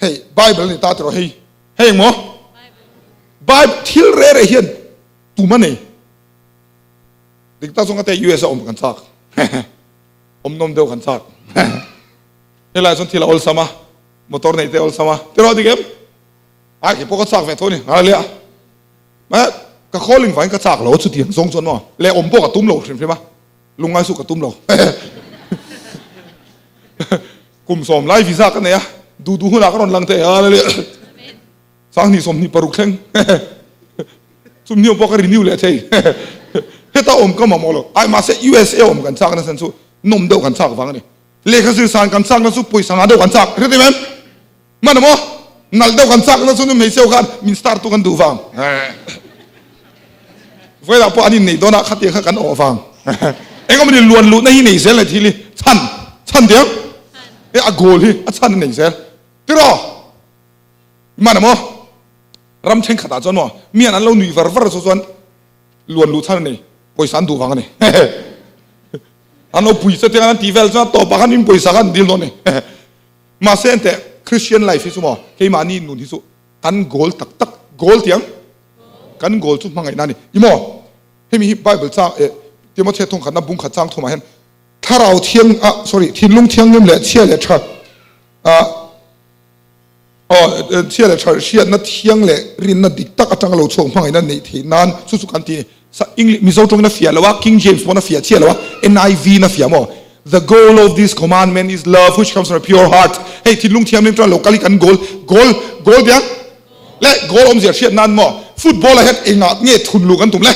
hei Bible a ni ta tiraw hei hei engmaw Bible thil re re hian tum a nei dik tak chuan ka te US a awm kan chak awm nawm deuh kan chak helai chuan thil a awlsam a motor neih te awlsam a tiraw dik em ai kei pawh ka chak ve tho a ni hallelujah Mahse ka calling vangin ka chak lo a chutiang zawng chuan maw leh awm pawh ka tum lo hrim hrim a, lungngai suh ka tum lo. Kum sawm lai visa ka nei a, duh duh hunah ka rawn lang thei a leh 20 26 thleng chumhniau pawh ka renew leh thei. Heta awm ka mamawh lo. Ai mahse USA awm kan chak nasa chu nawm deuh kan chak vang a ni. Lehkha zir san kan chak na chu pawisa ngah deuh kan chak. Hre em? Hman maw? Nalh deuh kan chak na chu nu hmeichhe ho khan min star tu kan duh vang. Vawilah pawh an inneih dawn a khatiang kha kan awh vang. Eng awm ni luan luhna hi nei zel le thil hi chhan chhan diam. E a goal hi a chhan a nei zel. Tiraw? Hman maw? Ram thenkhatah chuan maw mian an lo nuih var var chu chuan luan luh chhan a nei. Pawisa an duh vang a ni. An lo pui che tiang an tih vel chuan tawpah khan in pawisa khan an dil dawn a ni. Mahse enteh Christian life hi chu maw keimahni nun hi chu kan goal tak tak goal tiang kan goal chu hmangaihna a ni. I maw hemi hi Bible chang eh Timothea thawngkhatna bung khat chang thumah hian thlarau thiang ah sorry thinlung thianghlim leh chhia leh tha ah aw chhia leh tha hriatna thiang leh rinna dik tak atanga lo chhuak hmangaihna neih theih nan chu chu kan ti a ni. English Mizo tawngin a fiah lo a, King James pawn a fiah chiah lo a, NIV in a fiah maw? The goal of this commandment is love which comes from a pure heart. Hei thinlung thianghlim chuan lo kal hi kan goal, goal, goal biang le goal awmzia hriat nan maw? Football ah hian engah nge thun luh kan tum le?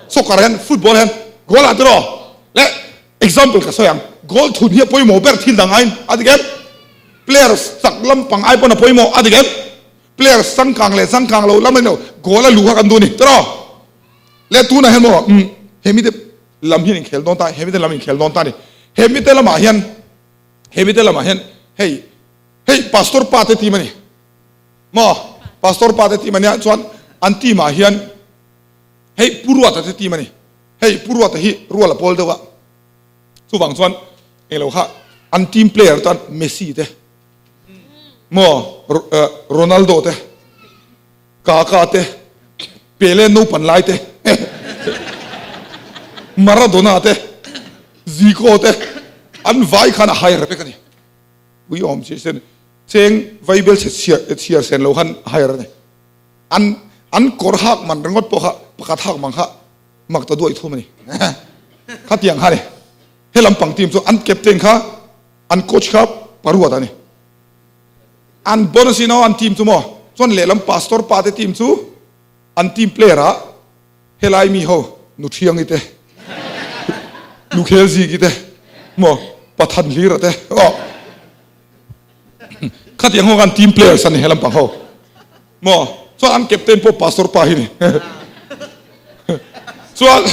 Soccer ah hian football ah hian goal ah tiraw? Le example ka sawi ang, goal thun hi a pawimawh ber thil dang aiin a dik em? Players chak lampang ai pawn a pawimawh a dik em? Players changkang leh changkang lo lam a ni lo, goal a luh kha kan duh a ni tiraw? Le tunah hian maw umm he mite lam hian inkhel dawn ta, he mite lam inkhel dawn ta a ni. He mite lamah hian he mite lamah hian hei hei pastor pa te team a ni maw pastor pa te team a nia chuan an team ah hian hei Pu Ruata te team a ni. Hei Pu Ruata hi rual a pawl deuh a, chuvang chuan englo kha an team player tan Messi te maw Ronaldo te Kaka te Pele naupan lai te Maradona te Zico te an vai khan a hire vek a ni. Pui awm chi sen cheng vaibel chhe chhiar sen lo khan a hire a ni. An an kawr hak man ringawt pawh kha pakhat hak mang kha mak ta duai thum a ni. Khatiang kha a ni. He lampang team chu an captain kha An coach kha paruat a ni. An bonus in an team chu maw chuan lehlam pastor pa te team chu an team player ah helai mi ho Nuthiangi te Lukhelziki te maw Pathan Hlira te aw khatiang ho khan team players an ni helam pang ho maw chuan an captain pawh pastor pa hi ni chuan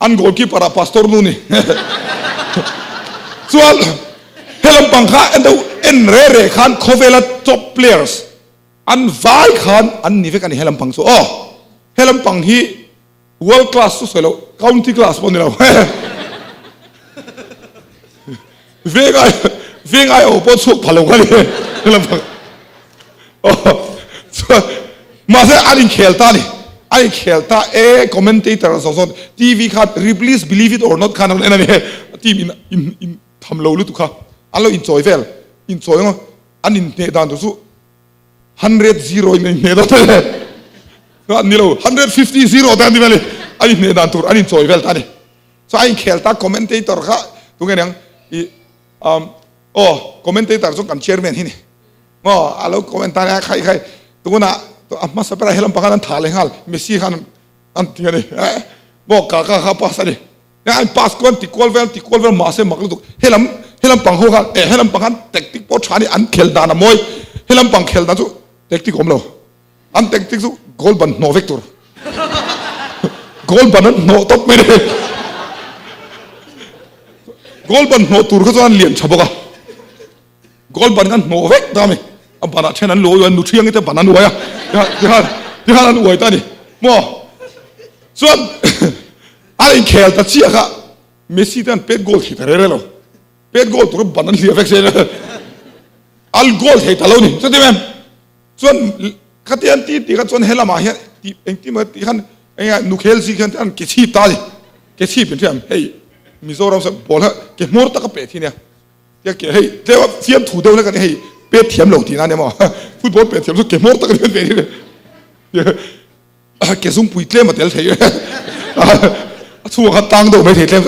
An goalkeeper ah pastor nu ni. Chuan he lampang kha en deuh en re re khan khawvela top players an vai khan an ni vek a ni he lampang chu aw. He lampang hi world class chu sawi loh county class pawh ni lo. Veng ai veng ai aw pawh chhuak pha lo kha ni he lampang. Chuan mahse an inkhel ta a ni, an inkhel ta e commentator zawng zawng TV khan Ripley's Believe It or Not khan an en a ni team in in in tham lo lutuk kha an lo inchawi vel inchawi ang an inhneh dan tur chu 100-0 in an inhneh dawn a ni an ni lo 150-0 te an ti vel a ni an inhneh dan tur an inchawi vel ta a ni chuan an inkhel ta commentator kha tunge niang i um aw commentator chu kan chairman hi ni. Maw a lo comment ta nia khai khai tunah a hmasa berah helam pakhat an thah leh nghal Messi khan an ti a ni maw Kaka kha pass a ni an pass kual an ti kual vel an ti kual vel mahse mak lutuk helam helam pang ho khan eh helam pang khan tactic pawh tha a ni an khel dan a mawi helam pang khel dan chu tactic awm lo an tactic chu goal ban hnawh vek tur goal ban an hnawh tawp mai ni goal ban hnawh tur kha chuan an lian tha bawk a. Goal ban kan hnawh vek ta a ni. A banah then an lo a, nu thiangi te ban an uai a, tikhan tikhan an uai ta a ni maw? Chuan a inkhel ta chiah kha. Messi te an pet goal thei ta rere lo. Pet goal tur ban an hliah vek se al goal thei ta lo ni. Chuti em? Chuan khati an ti ti kha chuan helamah hian ti engtin maw ti khan enga nukhel zi khan an ke chhip ta ni. Ke chhip in hriam hei Mizoram sa ball kha ke hmawr taka peh thi nia. Tia ke hei tlem a fiam thu deuh hlek ani hei pet thiam lo tihna ania maw. Football pet thiam chu ke hmawr taka peh thi nia. Ke zungpui tlem a tel thei a chhungah khan tang deuh mai thei tlem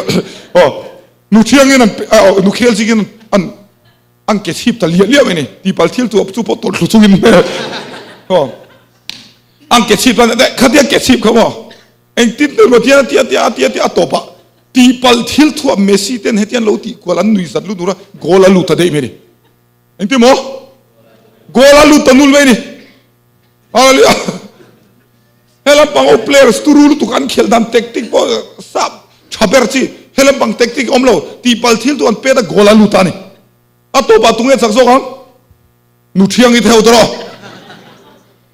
aw nu thiangin an nu khel zingin an an ke chhip ta liah liah mai ni tihpalh thil chu chu pawh tawlh thlu chungin aw an ke chhip an khatia ke chhip kha maw engtin ber maw tian a tia a tia a tia a tawpah tihpalh thil thuah Messi ten hetian lo tih kual an nui zat lut tura goal a lut ta daih mai ni engtin maw goal a lut ta nul mai ni. Hallelujah. Helam pang o players turu lutuk an khelh dan tactic pawh sap tha ber chi helam pang tactic awm lo tihpal thil chu an pet a goal a lut a ni. A tawpah tunge chak zawk ang? Nu thiangi theu tawh.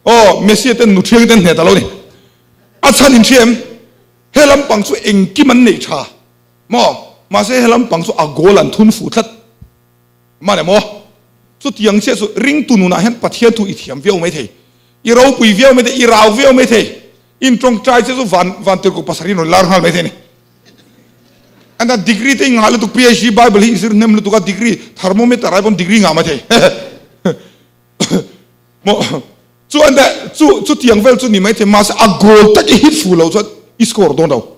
Aw Messi ten nu thiangi ten hneh ta lo ni. A chhan in hria em? Helam pang chu engkim an neih tha maw? Mahse helam pang chu a goal an thun fuh tlat. Mah maw? Chutiang chiah chu ringtu nunah hian Pathian thu i thiam viau mai thei, i ropui viau mai thei, i rau viau mai thei, in tawngtai che chu van van tirhkoh pasarih in rawn lar nghal mai thei a ni. Anda degree te i ngah lutuk PhD Bible hi i zir hnem lutuk a degree thermometer ai pawn degree ngah mai thei. Maw chu anda chu chutiang vel chu ni mai thei mahse a goal tak i hit fu lo chuan i score dawn lo.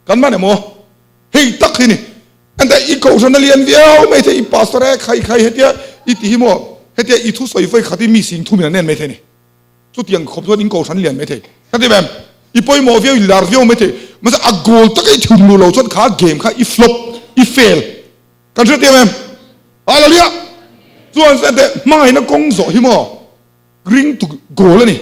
Kan mah maw? Hei tak hi ni. Anda i kohhran a lian viau mai thei, i pastor e khai khai hetia i ti hi maw, hetia i thusawi vawi khat i mi sing thum in an en mai thei ni. Chutiang khawp chuan in kohhran lian mai thei. Ka ti em? I pawimawh viau, i lar viau mai thei. Mahse a goal taka i thum luh lo chuan kha game kha i flop, i fail. Kan hrethiam em? Hallelujah! Chuan ente hmangaihna kawng zawh hi maw ring tu goal a ni.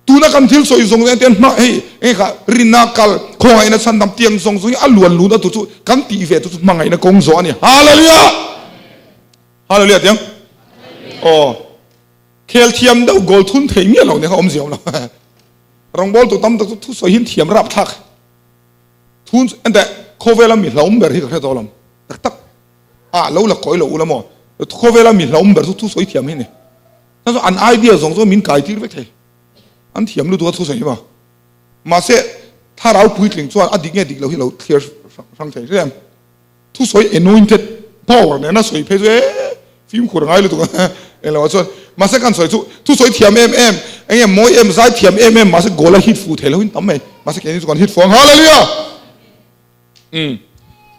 Tuna kan thil sawi zawng zawng hian hma hei enge kha rinna kal khawngaihna chhandam tiang zawng zawng hi a luan lun a tu chu kan tih ve tu chu hmangaihna kawng zawh a ni. Hallelujah! Hallelujah tiang. Aw khel thiam deuh goal thun thei miah lo nia kha awm ziau lo. Rawngbawl tu tam tak chu thu sawi hin thiam rap thlak. Thun ente khawvela mi hlauhawm ber hi ka hre tawh lo. Tak tak a lo la kawi lo ula maw. Khawvela mi hlauhawm ber chu thu sawi thiam hi ni. Chuan chu an idea zawng zawng min kai tir vek thei. An thiam lutuk a thusawi hi maw. Mahse thlarau puitling chuan a dik nge dik lo hi lo thlir hrang thei hle em. Thusawi anointed power nena sawi phei chu e fimkhur ngai lutuk a englo ah chuan. Mahse kan sawi chu thusawi thiam em em enge mawi em zai thiam em em mahse goal a hit fuh thei lo in tam mai. Mahse keini chu kan hit fuh ang hallelujah. Umm.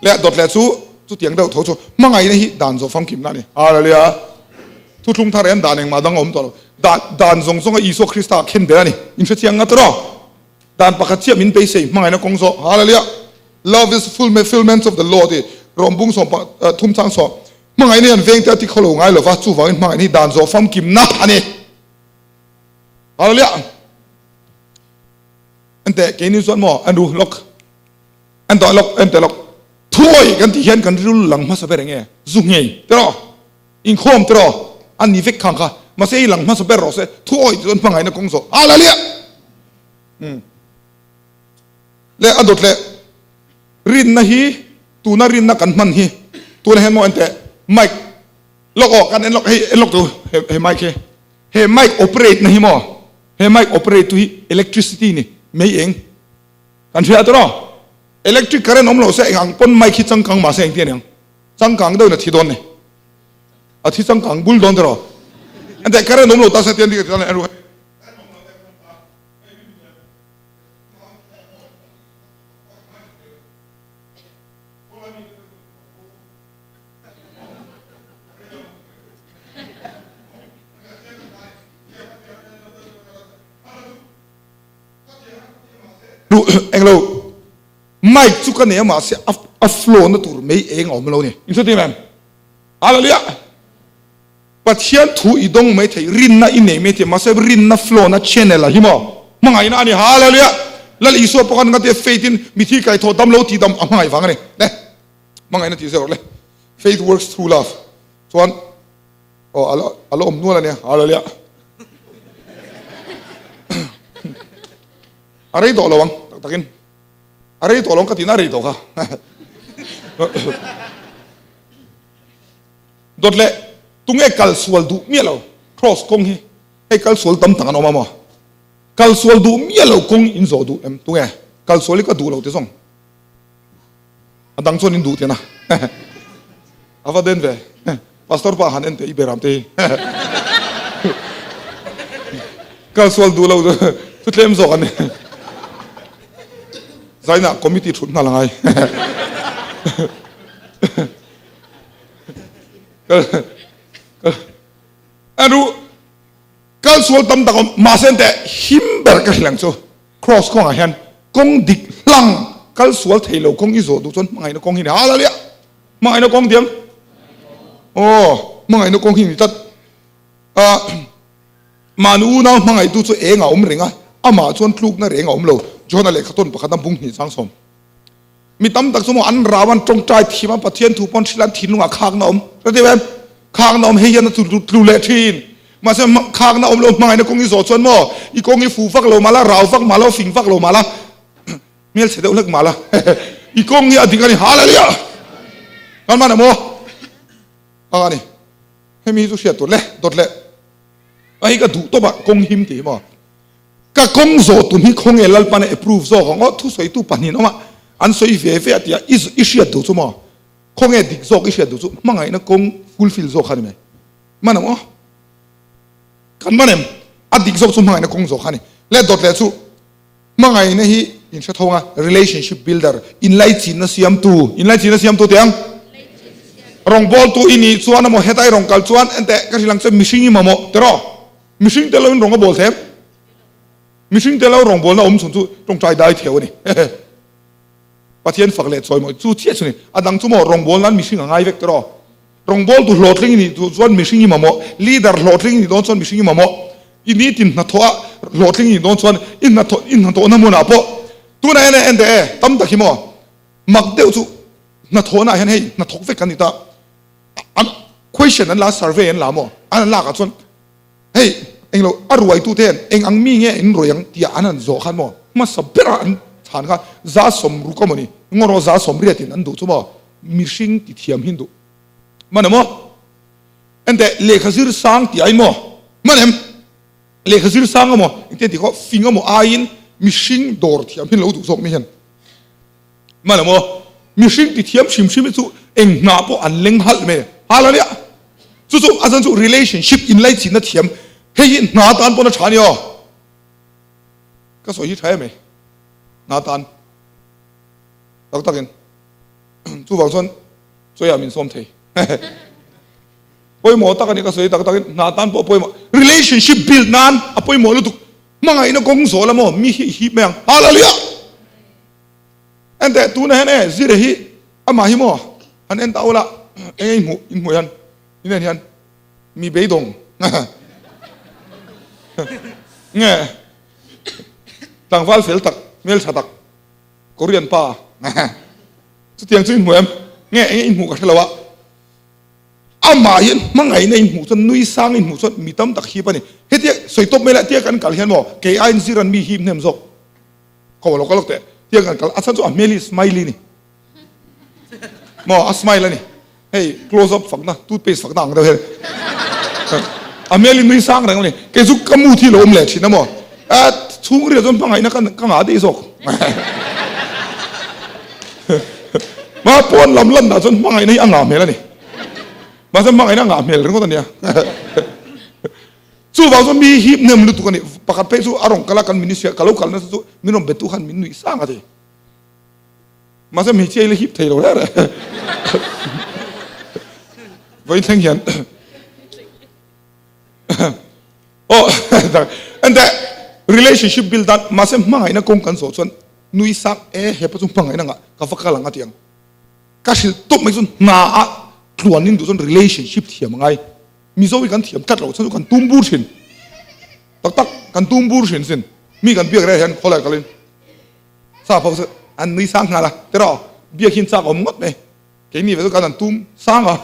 Leh dawt leh chu chutiang deuh tho chu hmangaihna hi dan zawh famkimna a ni. Hallelujah. Thuthlung thar hian dan engmah dang a awm tawh lo. Dan dan zawng zawnga Isua Krista a khen ber a ni. In hrechiang ngat rawh. Dan pakhat chiah min beisei hmangaihna kawng zawh. Hallelujah. Love is fulfillment of the law tih Rom bung sawm thum chang sawm. Hmangaihna hian vengte a ti khaw lo ngai lova, chuvangin hmangaihna hi dan zawh famkimna a ni. Hallelujah. Enteh keini chuan maw an ru lawk. En tawh lawk, en teh lawk. Thuawi kan tih hian kan rilru lang hmasa ber enge? Zu nghei tiraw? Inkhawm tiraw? A ni vek khang kha. Mahse i lang hmasa ber rawh se, thuawi chu an hmangaihna kawng zawh. Hallelujah! Umm. Le a dawt leh rinna hi tuna rinna kan hman hi tuna hian maw en teh mic lawk aw kan en lawk hei en lawk tu he he mic hi he mic operate na hi maw he mic operate tu hi electricity ni mei eng Kan hria tawh Electric current awm lo se eng ang pawn mic hi changkang mah se engtin a niang? Changkang deuhin a thi dawn ni. A thi changkang bul dawn tawh. Enteh current awm lo ta se tian dik a ti dawn a. Englo mic chu ka nei a mahse a flow na tur mei eng a awm lo ni. In hre em? Hallelujah! Pathian thu i dawng mai thei, rinna i nei mai thei mahse rinna flow na channel a hi maw? Hmangaihna a ni. Hallelujah! Lal Isua pawh khan ngatia faith in mithi kaithaw dam lo tih dam a hmangaih vang a ni. Le hmangaihna tih zel rawh le. Faith works through love. Chuan Aw a la awm nual a nia, hallelujah. A rei tawh lo ang, tak takin. A rei tawh lo ang ka tihna a rei tawh kha. Dawt leh tunge kal sual duh miah lo cross kawng hi hei kal sual tam tak an awm a maw? Kal sual duh miah lo kawng in zawh duh em? Tunge kal sual hi ka duh lo ti zawng a dang chuan in duh tena a va den ve pastor pa han en teh i beram te hi kal sual duh lo chu tlem zawk an ni zainah committee thut nghal angai Anu kal sual tam tak awm mahse enteh him ber ka hrilh ang chu cross kawngah hian kawng dik hlang kal sual thei lo kawng i zawh duh chuan hmangaihna kawng hi ni hallelujah hmangaihna kawng diam aw hmangaihna kawng hi ni tlat a mahni unau hmangaihtu chu eng a awm reng a amah chuan tlukna reng a awm lo John-a lehkha tawn pakhat a bung hnih chang sawm Mi tam tak chu maw an rau an tawngtai thiam a, Pathian thu pawn hrilh an thinlungah khakna awm. Ka ti em? Khakna awm hei hian a tlu tlu leh thin. Mahse khakna awm lo hmangaihna kawng i zawh chuan maw i kawng i fu vak lo mah la, rau vak mah la, fing vak lo mah la, hmelchhe deuh hlek mah la, i kawng hi a dik a ni. Hallelujah! Kan man em aw? A ni. Hemi hi chu hriat tur le, dawt le. A hi ka duh tawp a, kawng him tih hi maw. Ka kawng zawh tum hi khawnge Lalpan a approve zawk ang aw, thusawitu pahnihin awm a, an sawi ve ve a tia i i hriat duh chu maw? Khawnge dik zawk i hriat duh chu hmangaihna kawng fulfill zawk kha ni mai. Man ang aw. Kan man em? A dik zawk chu hmangaihna kawng zawk kha ni. Le dawt leh chu hmangaihna hi in hre tho ang a, relationship builder, inlaichinna siamtu, inlaichinna siamtu tih ang? Rawngbawltu i nih chuan emaw hetai rawn kal chuan enteh ka hrilh ang che mihring i mamawh tiraw? Mihring te loin rawng a bawl them. Mihring te lo rawngbawlna awm chhun chu tawngtai dai theu a ni. Pathian fak leh chawimawi chu chiah chu ni. A dang chu maw rawngbawl nan mihring a ngai vek tiraw. Rawngbawl tu hlawhtling i nih duh chuan mihring i mamawh, leader hlawhtling i nih dawn chuan mihring i mamawh. I nitin hnathawh a hlawhtling i nih dawn chuan i hnathawh i hnathawhna hmunah pawh tunah hian en teh e tam tak hi maw mak deuh chu hnathawhna ah hian hei hnathawk vek kan ni ta. An question an la survey an la maw an lak ah chuan Hei, englo a ruaitute hian eng ang mi nge in ruai ang tia an han zawh khan maw hmasa berah an chhan kha za sawmruk a maw ni, ngaw za sawmriatin an duh chu maw mihring ti thiam hi an duh man em aw? Enteh lehkha zir sang tih aiin maw man em? Lehkha zir sang emaw engtin an tih khaw fing emaw aiin mihring dawr thiam hi an lo duh zawk mi hian man em aw? Mihring ti thiam hrim hrim hi chu eng hna pawh an leng halh mai hallelujah! Chu chu a zan chu relationship inlaichinna thiam hei hi hna tan pawn a tha a ni aw. Ka sawi hi tha em e hna tan tak takin chuvang chuan chawiah min sawm thei pawimawh tak a ni ka sawi tak takin hna tan pawh pawimawh relationship build nan a pawimawh lutuk hmangaihna kawng zawh la maw mi hi i hip mai ang hallelujah Enteh tuna hian e Zira hi amah hi maw han en ta ula eng in hmuh in hmuh hian in en hian mi beidawng nge tlangval fel tak hmel tha tak Korean pa chutiang chu in hmu em nge eng in hmuh ka hrelo a amah hian hmangaihna in hmuh chuan nui sang in hmuh chuan mi tam tak hip a ni hetia sawi tawp mai lah tia kan kal hian maw kei aiin Zira'n mi hip hnem zawk. Ko lo ka lok teh tiang kan kal a chhan chu a hmel hi smiley ni maw a smile ani hei close up fakna toothpaste fakna ang deuh hian a hmel hi nui sang reng ani kei chu ka mood hi lo awm leh thin a maw a chhungril chuan hmangaihna ka ka ngah daih zawk ma pawn lam lan dah chuan hmangaihna hi a ngah hmel ani mahse hmangaihna a ngah hmel ringawt ania Chuvang chuan mi hip hnem lutuk a ni. Pakhat phei chu a rawn kal a, kan ministry ah ka lo kal nasa chu min rawn betu khan min nuih sang a ti. Mahse hmeichhia hi la hip thei lo reng reng. Vawiin thleng hian aw enteh relationship build dan mahse hmangaihna kawng kan zawh chuan nui sang e hepa chu hmangaihna ngah ka va kal ang a ti ang. Ka hrilh tawp mai chu hna ah tluanin duh chuan relationship thiam a ngai. Mizo hi kan thiam tlat lo, chhan chu kan tum bur thin. Tak tak kan tum bur thin sin. Mi kan biak reh hian khawlai kalin sa pawh chu an nui sang nghal a, tiraw biak hi chak awm ngawt mai. Keini ve chu kan han tum sang a,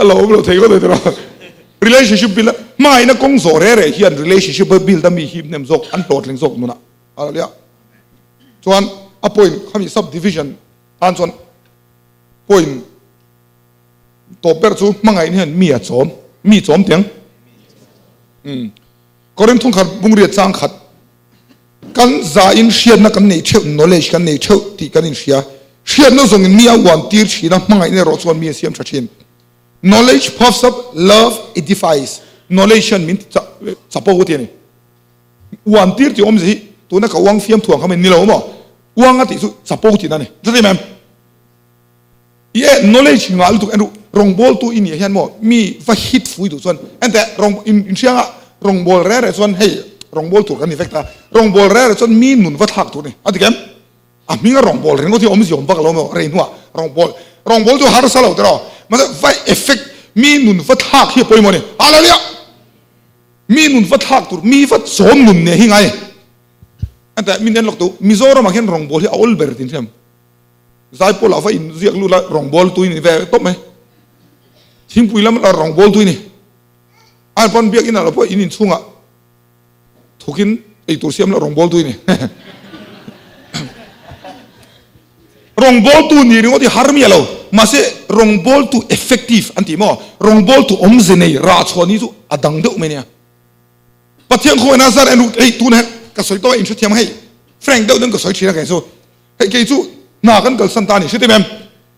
a lo awm lo thei ngawt mai tiraw. Relationship build a, hmangaihna kawng zawh reh reh hian relationship build a mi hi hnem zawk an hlawhtling zawk nunah a nia. Chuan. a point khami sub division tan chuan point tawp ber chu hmangaih hian mi a chawm, mi chawm tiang. Umm Korinth thungkhat bungriat chang khat kan za in hriatna kan nei theuh, knowledge kan nei theuh tih kan inhria. Hriatna zawngin mi a uan tir thin a, hmangaihna erawh chuan mi a siam tha thin. Knowledge puffs up, love edifies. Knowledge hian min ti chapo a ti a ni. Uan tir tih awmzia hi tuna ka uang fiam thuang kha mai ni lo maw? Uang a tih chu chapo tihna a ni. Chuti ma'am? Ie knowledge ngah lutuk en ru rawngbawltu i nih hian maw mi va hit fui duh chuan enteh rawng in inhrianga rawngbâwl reh reh chuan hei rawngbâwl tur kan ni vek ta rawngbâwl reh reh chuan mi nun va thlak tur a ni a ti kem a hminga rawngbâwl ringawt hi awmzia awm vak lo maw rei hnuah rawngbâwl rawngbâwl chu harsa lo tiraw mahse va effect mi nun va thlak hi a pawimawh a ni hallelujah mi nun va thlak tur mi va chawm nun nen hi ngai enteh min en lawk tu Mizoramah hian rawngbâwl hi a awl ber tin hriam. Zaipawl ah va in ziak lut la rawngbawl tui ni ve tawp mai. Thingpui lam la rawngbawl tui ni. Ai pawn biak in ah lo pawh in inchhung ah thuk in ei tur siam la rawngbawl tui ni. Rawngbawl tu ni ringawt hi har miah lo. Mahse rawngbawl tu effective an tih maw? Rawngbawl tu awmze nei rah chhuah ni chu a dang deuh mai nia. Pathian khawngaihna zar en ru hei tun hek ka sawi tawh a inhrethiam hei frank deuh deuhin ka sawi thin a kei chu. Hei kei chu hna kan kalsan ta a ni hriat em?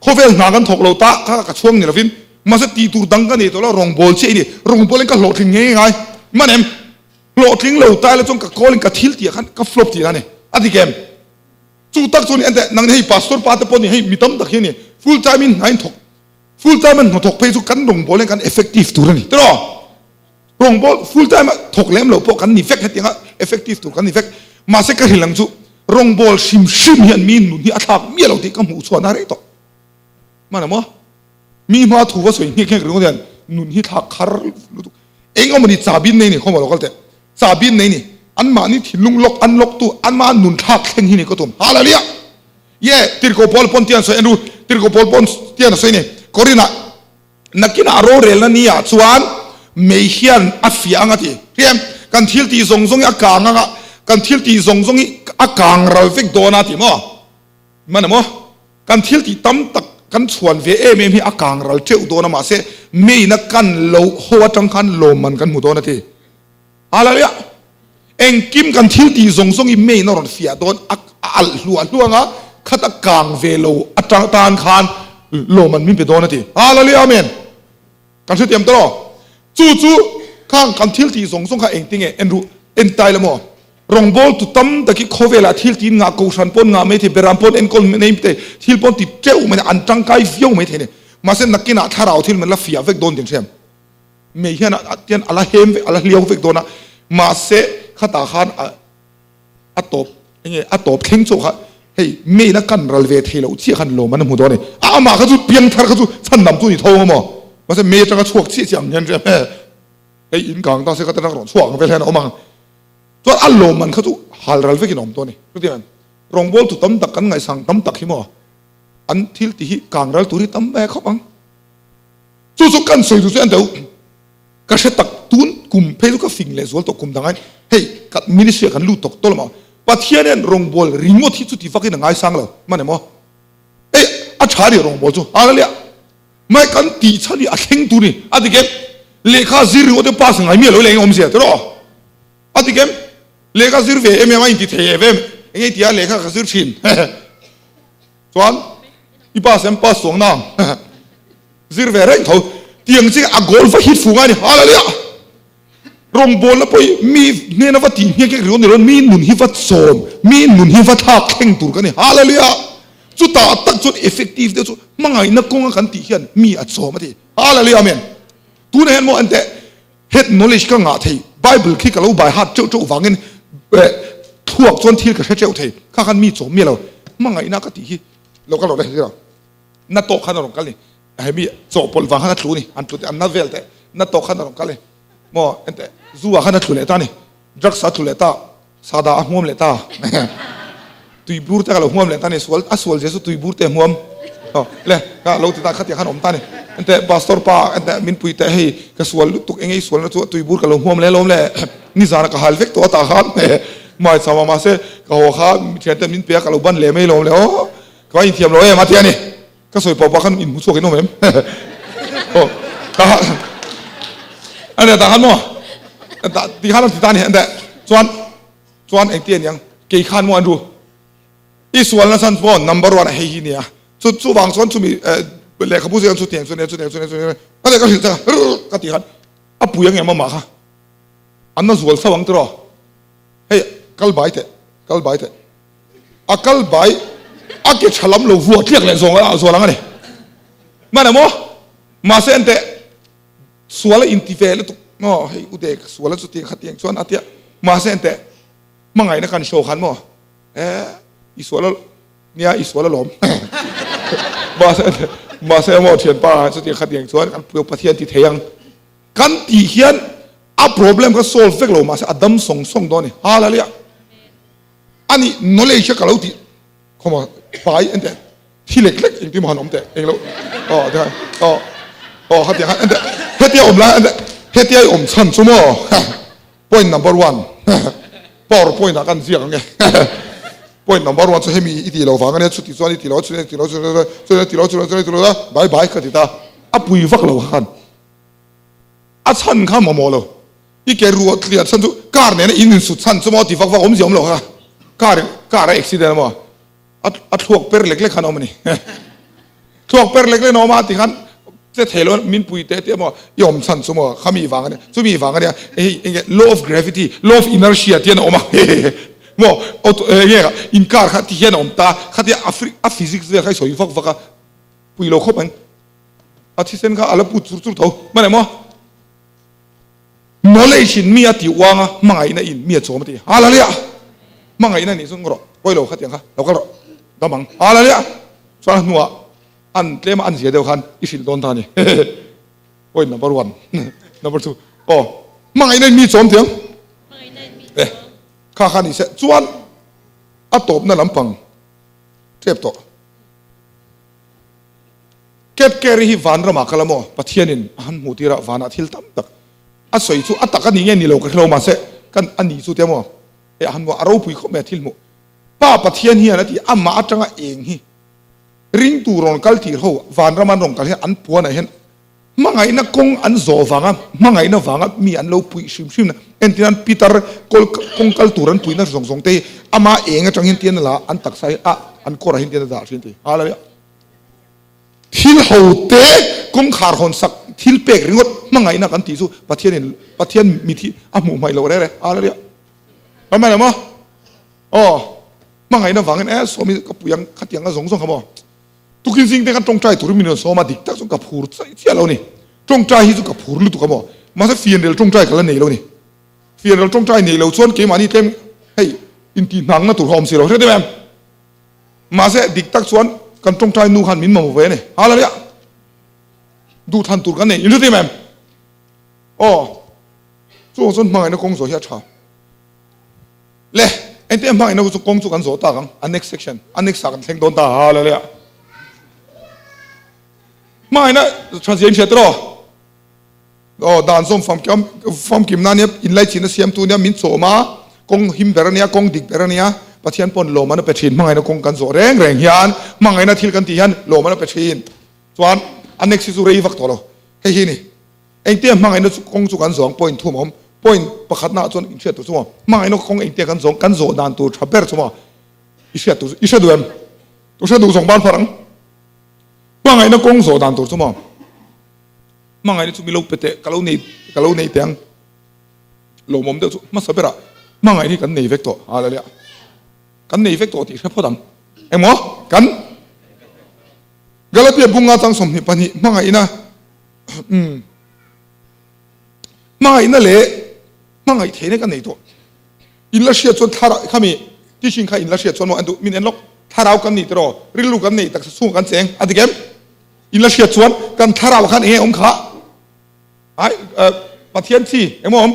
Khawvel hna kan thawk lo ta kha ka chhuang ni lovin mahse tih tur dang ka nei tawh lo, rawngbâwl chiah i ni. Rawngbâwl in ka hlawhtling ngei ngei ngai. Hman em? Hlawhtling lo ta ila chuan ka call in ka thil tih ah khan ka flop tih na a ni. A dik em? Chu tak chu ni enteh nang ni hei pastor pa te pawh ni hei mi tam tak hi a ni full time in hna in thawk full time in hnathawk phei chu kan rawngbâwl hian kan effective tur a ni tiraw? Rawngbâwl full time a thawk lem lo pawh kan ni vek hetiang a effective tur kan ni vek. Mahse ka hrilh ang chu rawngbâwl hrim hrim hian mi nun hi a thlak miah lo tih ka hmuh chhuah na rei tawh. Hman a maw? Mi hma thu va sawi nghek nghek ringawt hian nun hi thlak khar lutuk. Eng emaw ni chabin nei ni khawm a lo kal teh. Chabin nei ni. Anmahni thinlung lock unlock tu anmah nun thlak thleng hi ni ka tum. Hallelujah! Ye, Tirhkoh Paul pawn tian sawi en ru. Tirhkoh Paul pawn tian a sawi ni. Korinah. Nakinah rorelna ni ah chuan mei hian a fiah ang a ti. Hriam, kan thil tih zawng zawng hi a kang ang a, kan thil tih zawng zawng hi a kang ral vek dawn a ti maw? Hman a maw? Kan thil tih tam tak kan chhuan ve em em hi a kang ral teuh dawn a, mahse meiin a kan loh ho atang khan lawmman kan hmu dawn a ti. Hallelujah! Engkim kan thil tih zawng zawng hi meiin a rawn fiah dawn a, a alh hluah hluah ang a, khat a kang ve lo atang tan khan lawm an min pe dawn a ti. Hallelujah! Amen! Kan hrethiam tawh lo. Chu chu khang kan thil tih zawng zawng kha engtinge en ruh en tai la maw? Rawngbâwl tu tam tak hi khawvelah thil tiin ngah kohhran pawn ngah mai thei, beram pawn enkawl nei thei, thil pawn ti teuh mai an tangkai viau mai thei a ni. Mahse nakinah thlarau thil min la fiah vek dawn tin hriam. Mei hian a tian a la hem vek a la hliau vek dawn a, mahse khatah khan a a tawp enge a tawp thleng chauh kha hei meiin a kan ral ve thei loh chiah khan lawm an hmu dawn a ni. A amah kha chu piang thar kha chu chhan dam chu ni tho ang maw? Mahse mei atanga chhuak chiah chiah ang hian ria he hei in kang ta se kha te rak rawn chhuak ang vel hian a awm ang. Chuan a lawmman kha chu hal ral vekin a awm dawn a ni. Chutiang rawngbawl tu tam tak kan ngaihsang tam tak hi maw an thil tih hi kang ral tur hi tam ve khawp ang. Chu chu kan sawi duh chu en deuh ka hre tak tun kum phei chu ka fing leh zual tawh kum dang ai hei ka ministry ah kan lut tawk tawlh maw Pathian hian rawngbawl ringawt hi chuti vakin a ngaisang lo man emaw ei a tha ni rawngbawl chu hallelujah mai kan tih chhan hi a thleng tur ni a dik em lehkha zir ringawt hi pass ngai miah lo leh eng awmzia tiraw a dik em lehkha zir ve em em a inti thei em em enge tia lehkha ka zir thin Chuan i pass em pass chuang nang zir ve reng tho tiang chi a goal va hit fu ngai ni hallelujah rawngbawl na pawh hi mi hnena va tih hmiak kek ringawt ni lo mi nun hi va chawm mi nun hi va thlak thleng tur ka ni hallelujah chutah tak chuan effective deuh chu hmangaihna kawnga kan tih hian mi a chawm a ti hallelujah amen tunah hian maw enteh Head knowledge ka ngah thei, Bible khi ka lo by heart teuh teuh vangin thluak chuan thil ka hre teuh thei, kha khan mi chawm miah lo, hmangaihna ka tih hi lo ka lo la hre lo, na tawk khan a rawn kal ni, hemi chawhpawlh vang khan a tlu ni, an tlu teh an na vel teh, na tawk khan a rawn kal ni, maw enteh zu ah khan a tlu leh ta ni, drugs a tlu leh ta. Sada a hmuam leh ta. Tuibur te ka lo hmuam leh ta ni. Sual a sual zia chu tuibur te a hmuam. Aw le ka lo ti ta khatiang khan awm ta ni. Enteh pastor pa enteh min pui teh hei ka sual lutuk eng ei sualna chu tuibur ka lo hmuam leh alawm le. Nizana ka hal vek tawh a tah khan. Maicham a mahse ka haw kha thian ten min pe a ka lo ban leh mai lawm le aw ka va inthiam lo em a ti a ni. Ka sawi pawh pawh khan inhmu chhuak in awm em? Aw ka a nia tah khan maw ti khan an ti ta a ni ente chuan chuan engti a niang kei khan maw an ru i sualna chhan pawh number one a hei hi nia chu chuvang chuan chumi lehkhabu ziak chutiang chu nia chutiang chu nia chutiang chu nia ka leh ka hrilh chak a ka ti khan a pui ang em amah kha an na zual sauh ang tiraw hei kal bai teh kal bai teh a kal bai a ke tha lam lo vuah tliak leh zawng a zual ang a ni hman emaw mahse en teh sual a inti ve lutuk maw hei u dek sual a chutiang khatiang chuan a tia mahse en teh hmangaihna kan show khan maw e i sual a nia i sual alawm mahse mahse emaw thianpa chutiang khatiang chuan kan Pathian ti thei ang Kan tih hian a problem kha solve vek lo mahse a dam sawng sawng dawn a ni. Hallelujah. Ani knowledge kha ka lo tih khawm a pai ente thi lek lek engtin maw han awm teh englo aw ti khan aw aw khatiang khan ente hetia awm lai ente hetia i awm chhan chu maw point number one power point ah kan ziak ang e point number one chu hemi i tih lo vang ania chuti chuan i ti lo a chuti lo chuti ti lo chuti ti lo bye bye ka ti ta a pui vak lo khan A chhan kha mamawh lo. I ke ruah tliah chhan chu car nena in insut chhan chu maw ti vak vak awmzia awm lo kha. Car car a accident a maw? A a thluak per lek lek khan a awm a ni. Thluak per lek lek in a awm a ti khan che thei lo min pui teh teh maw i awm chhan chu maw kha mi vang a nia chumi vang a nia hei enge law of gravity law of inertia ti hian a awm a maw auto enge in car kha ti hian a awm ta khatia a physics vel kha i sawi vak vak a pui lo khawp ang. A thisen kha a la put chur chur tho. Hman em aw? Knowledge in mi a ti uang a, hmangaihna in mi a chawm a ti. Hallelujah! Hmangaihna nih chu rawh, pawi lo khatiang kha, lo kal rawh, dam ang. Hallelujah! Chuan a hnuah an tlem a an zia deuh khan i hrilh dawn ta a ni. Point number one, number two. Aw, hmangaihna in mi chawm tiang. Eh, kha kha ni se. Chuan a tawpna lampang tep tawh. Cat Carey hi vanramah kal a maw? Pathianin a han hmuh tirah vanah thil tam tak a sawi chu a tak a ni nge ni lo ka hrelo mahse kan a ni chu te maw? E a han hmuh a ropui khawp mai a thil hmuh. Pa Pathian hian a ti amah atanga eng hi ringtu rawn kal tir ho vanrama an rawn kal hian an puanah hian hmangaihna kawng an zawh vanga hmangaihna vanga mi an lo puih hrim hrim na entir nan Peter kawl kawng kal tur an puihna zawng zawng te hi ama eng atang hian tian a la an taksa hi a an kawrah hian tian a dah thin a ti. Hallelujah. Thil ho te kawngkhar hawn sak thil pek ringawt hmangaihna kan tih chu Pathianin Pathian mithi a hmuh hmaih loh rere. Hallelujah. Amen em aw? Aw hmangaihna vangin e sawmi ka pui ang khatiang a zawng zawng kha maw. Tukin zing te khan tawngtai turin min rawn sawm a dik tak chuan ka phur chiah chiah lo ni. Tawngtai hi chu ka phur lutuk a maw. Mahse fianrial tawngtai ka la nei lo ni. Fianrial tawngtai nei lo chuan keimahni tlem hei intihhnangna tur kha awm si lo. Hriat em em? Mahse, dik tak chuan kan tawngtai nu khan min mamawh ve a ni. Hallelujah! Duhthlan tur kan nei. Inhre em em? Aw, chuvang chuan hmangaihna kawng zawh hi a tha. Le, engtin hmangaihna chu kawng chu kan zawh tak ang? A next section, a next ah kan thleng dawn ta. Hallelujah! Hmangaihna tha zia inhriat tiraw? Aw, dan zawm famkim, famkim na nia, inlaichinna siamtu nia, min chawm a, kawng him ber a nia, kawng dik ber a nia, Pathian pawn lawm an a pe thin, hmangaihna kawng kan zawh reng reng hian, hmangaihna thil kan tih hian lawm an a pe thin. Chuan a next hi chu rei vak tawh lo. Hei hi ni. Engtia hmangaihna chu kawng chu kan zawng point thum a awm. Point pakhatna ah chuan inhriat tur chu maw, hmangaihna kawng engtia kan zawng, kan zawh dan tur tha ber chu maw i hriat tur chu, i hre duh em? Tu hre duh zawng ban phar ang. Hmangaihna kawng zawh dan tur chu maw. Hmangaihna chu mi lo pe teh, ka lo nei, ka lo nei teh ang. Lawmawm deuh chu hmasa berah hmangaihna hi kan nei vek tawh, hallelujah. Kan nei vek tawh tih hre phawt ang. Engmaw? Kan Galatia bunga chang 22 hmangaihna umm hmangaihna leh hmangaih theihna kan nei tawh. In la hriat chuan thlarau khami teaching kha in la hriat chuan maw an duh min en lawk. Thlarau kan nih tiraw rilru kan nei taksa chhungah kan cheng a dik em? In la hriat chuan kan thlarau khan enge awm kha? Ai Pathian chi eng maw awm?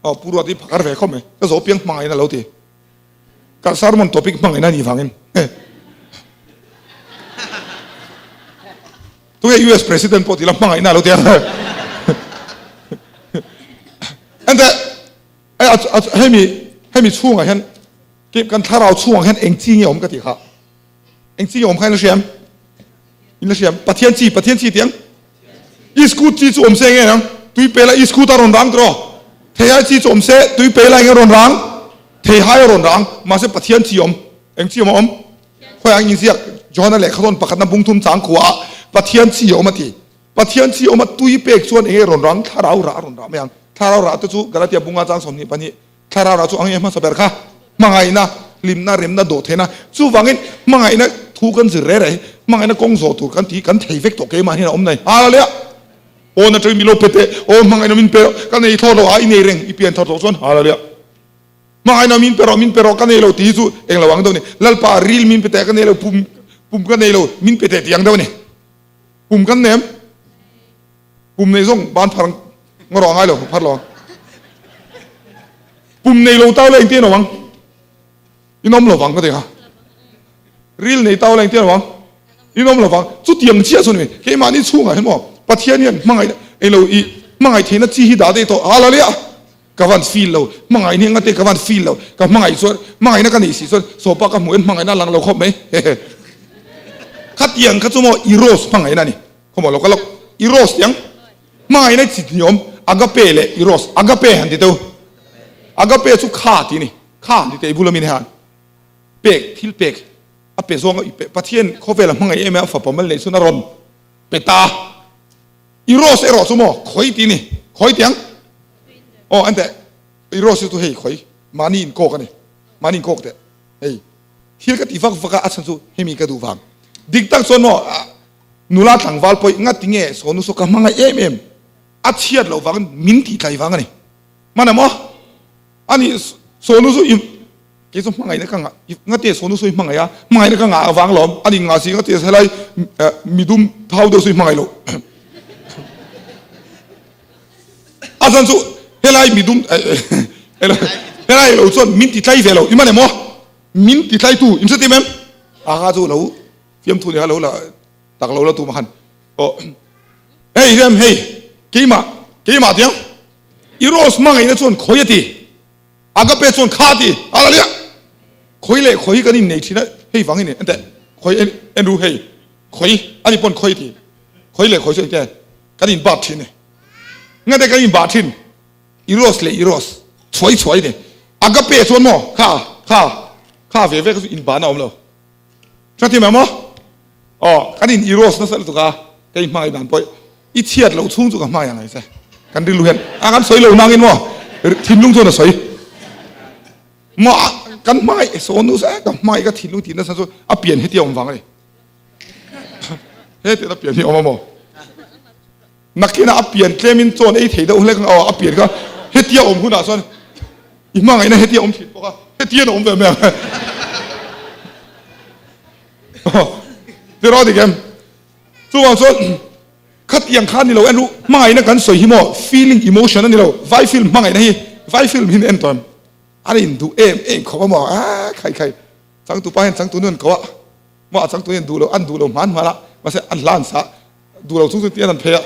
Aw Pu Ruat i phakar ve khawp mai. Ka zo piang hmangaihna lo ti. Ka sermon topic hmangaihna ni vangin. Tunge US President pawh ti la hmangaihna lo ti a. Ente hemi. Hemi chhungah hian kan thlarau chhungah hian eng chi nge awm ka tih kha? Eng chi nge awm kha in la hria em? In la hria em? Pathian chi, Pathian chi tih ang? Iskut chi chu awm se nge ang? Tui pe la iskut a rawn rang tiraw? Theihai chi chu awm se tui pe la eng a rawn rang? Theihai a rawn rang. Mahse Pathian chi awm. Eng chi awm a awm? Khawiah ang inziak Johana lehkha dawn pakhatna bungthum chang khuaah Pathian chi a awm a ti. Pathian chi awm a tui pek chuan eng nge rawn rang? Thlarau rah a rawn rah mai ang. Thlarau rah te chu Galatia bunga chang 22 Thlarau rah chu ang nge hmasa ber kha? Hmangaihna, hlimna, remna, dawhtheihna. Chuvangin hmangaihna thu kan zir reh reh hi hmangaihna kawng zawh tur kan ti kan thei vek tawh keimah hian a awm nei. Hallelujah! Aw na tawih milo pe teh, aw hmangaihna min pe rawh, ka nei thlawt lo a, i nei reng, i pian thar tawh chuan Hallelujah! Hmangaihna min pe rawh, min pe rawh, ka nei lo tih hi chu eng lo ang deuh a ni. Lalpa ril min pe teh, ka nei lo, pum pum ka nei lo, min pe teh tih ang deuh a ni. Pum kan nem, pum nei zawng ban phar ngaw rawh a ngai lo, phar lo ang. Pum nei lo tau la engtin awm ang? In awm lo vang ka ti kha. Ril nei tau la engtin awm ang? In awm lo vang. Chutiang chiah chu ni. Keimahni chhungah hian maw Pathian hian hmangaih eng lo i hmangaih theihna chi hi dah daih tawh. Hallelujah! Ka van feel lo, hmangaih ni anga te ka van feel lo, ka hmangaih chuan hmangaihna ka neih si chuan sawpa ka hmuh hian hmangaihna a lang lo khawp mai hehe. Khatiang kha chu maw Eros hmangaihna a ni, khawmaw lo ka lawk Eros tiang hmangaihna chi hniawm Agape leh Eros, Agape han ti teu, Agape chu kha tih a ni, kha han ti teh i bula mi ni han pek thil pek a pe zawng a i pe Pathian khawvela hmangaih em em a fapa mal neih chuan a rawn pe ta. Eros erawh chu maw khawi tih a ni, khawi tiang? Aw an teh, Eros chu hei khawi, mahni inkawk a ni, mahni inkawk teh, hei thil ka ti vak vak a, a chhan chu hemi ka duh vang. Dik tak chuan maw nula tlangval pawh i ngati nge Sonu saw ka hmangaih em em, a chhiat loh vangin min tih tlai vang a ni. Hman a maw? Ani Sonu chu i Kei chu hmangaihna ka ngah, ngate Sonu sawi hmangaih a, hmangaihna ka ngah avang lawm, ani ngah si ngate helai midum thau deuh sawi hmangaih loh. A zan chu helai midum helai lo chuan min ti tlai ve lo, i man em aw? Min ti tlai tu, in hre tim em? A kha chu lo fiamthu ni kha lo la tak lo la tu ma khan. Aw hei rem hei keimah keimah tiang i rose hmangaihna chuan khawi a ti. Agape chuan kha ti a la liah. Khawi leh khawi kan innei thin a, hei vang in enteh khawi en en ru hei khawi ani pawn khawi ti khawi leh khawi chu engte kan in bat thin e. Ngate kan in bat thin Eros leh Eros chhuai chhuai ni. Agape chuan maw kha kha kha ve ve kha chu in ban a awm lo. Hre thiam em maw? Aw kan in Eros nasa lutuk a kei hmangaih dan pawh I chhiat loh chhung chu ka hmai ang ai che. Kan rilru hian a kan sawi lo nangin maw thinlung chuan a sawi. Maw kan hmai sawn nu se ka hmai ka thinlung tih nasa chu a pian heti awm vang a ni. He tiang a pian hi awm a maw. Nakinah a pian tlemin chawn ei thei deuh hlek ang a pian kha hetia awm hunah chuan i hmangaihna hetia awm thin bawk a hetian a awm ve mai ang. Tiraw dik em? Chuvang chuan khatiang kha ni lo en ru, hmangaihna kan sawi hi maw feeling emotion a ni lo, vai film hmangaihna hi vai film hi en tawh em? A in duh em em khawp a maw a khai khai changtu pa hian changtu nu an ko a maw a changtu hian duh lo an duh lo hman hman a mahse an hla an sa duh lo chung chung tian an phei a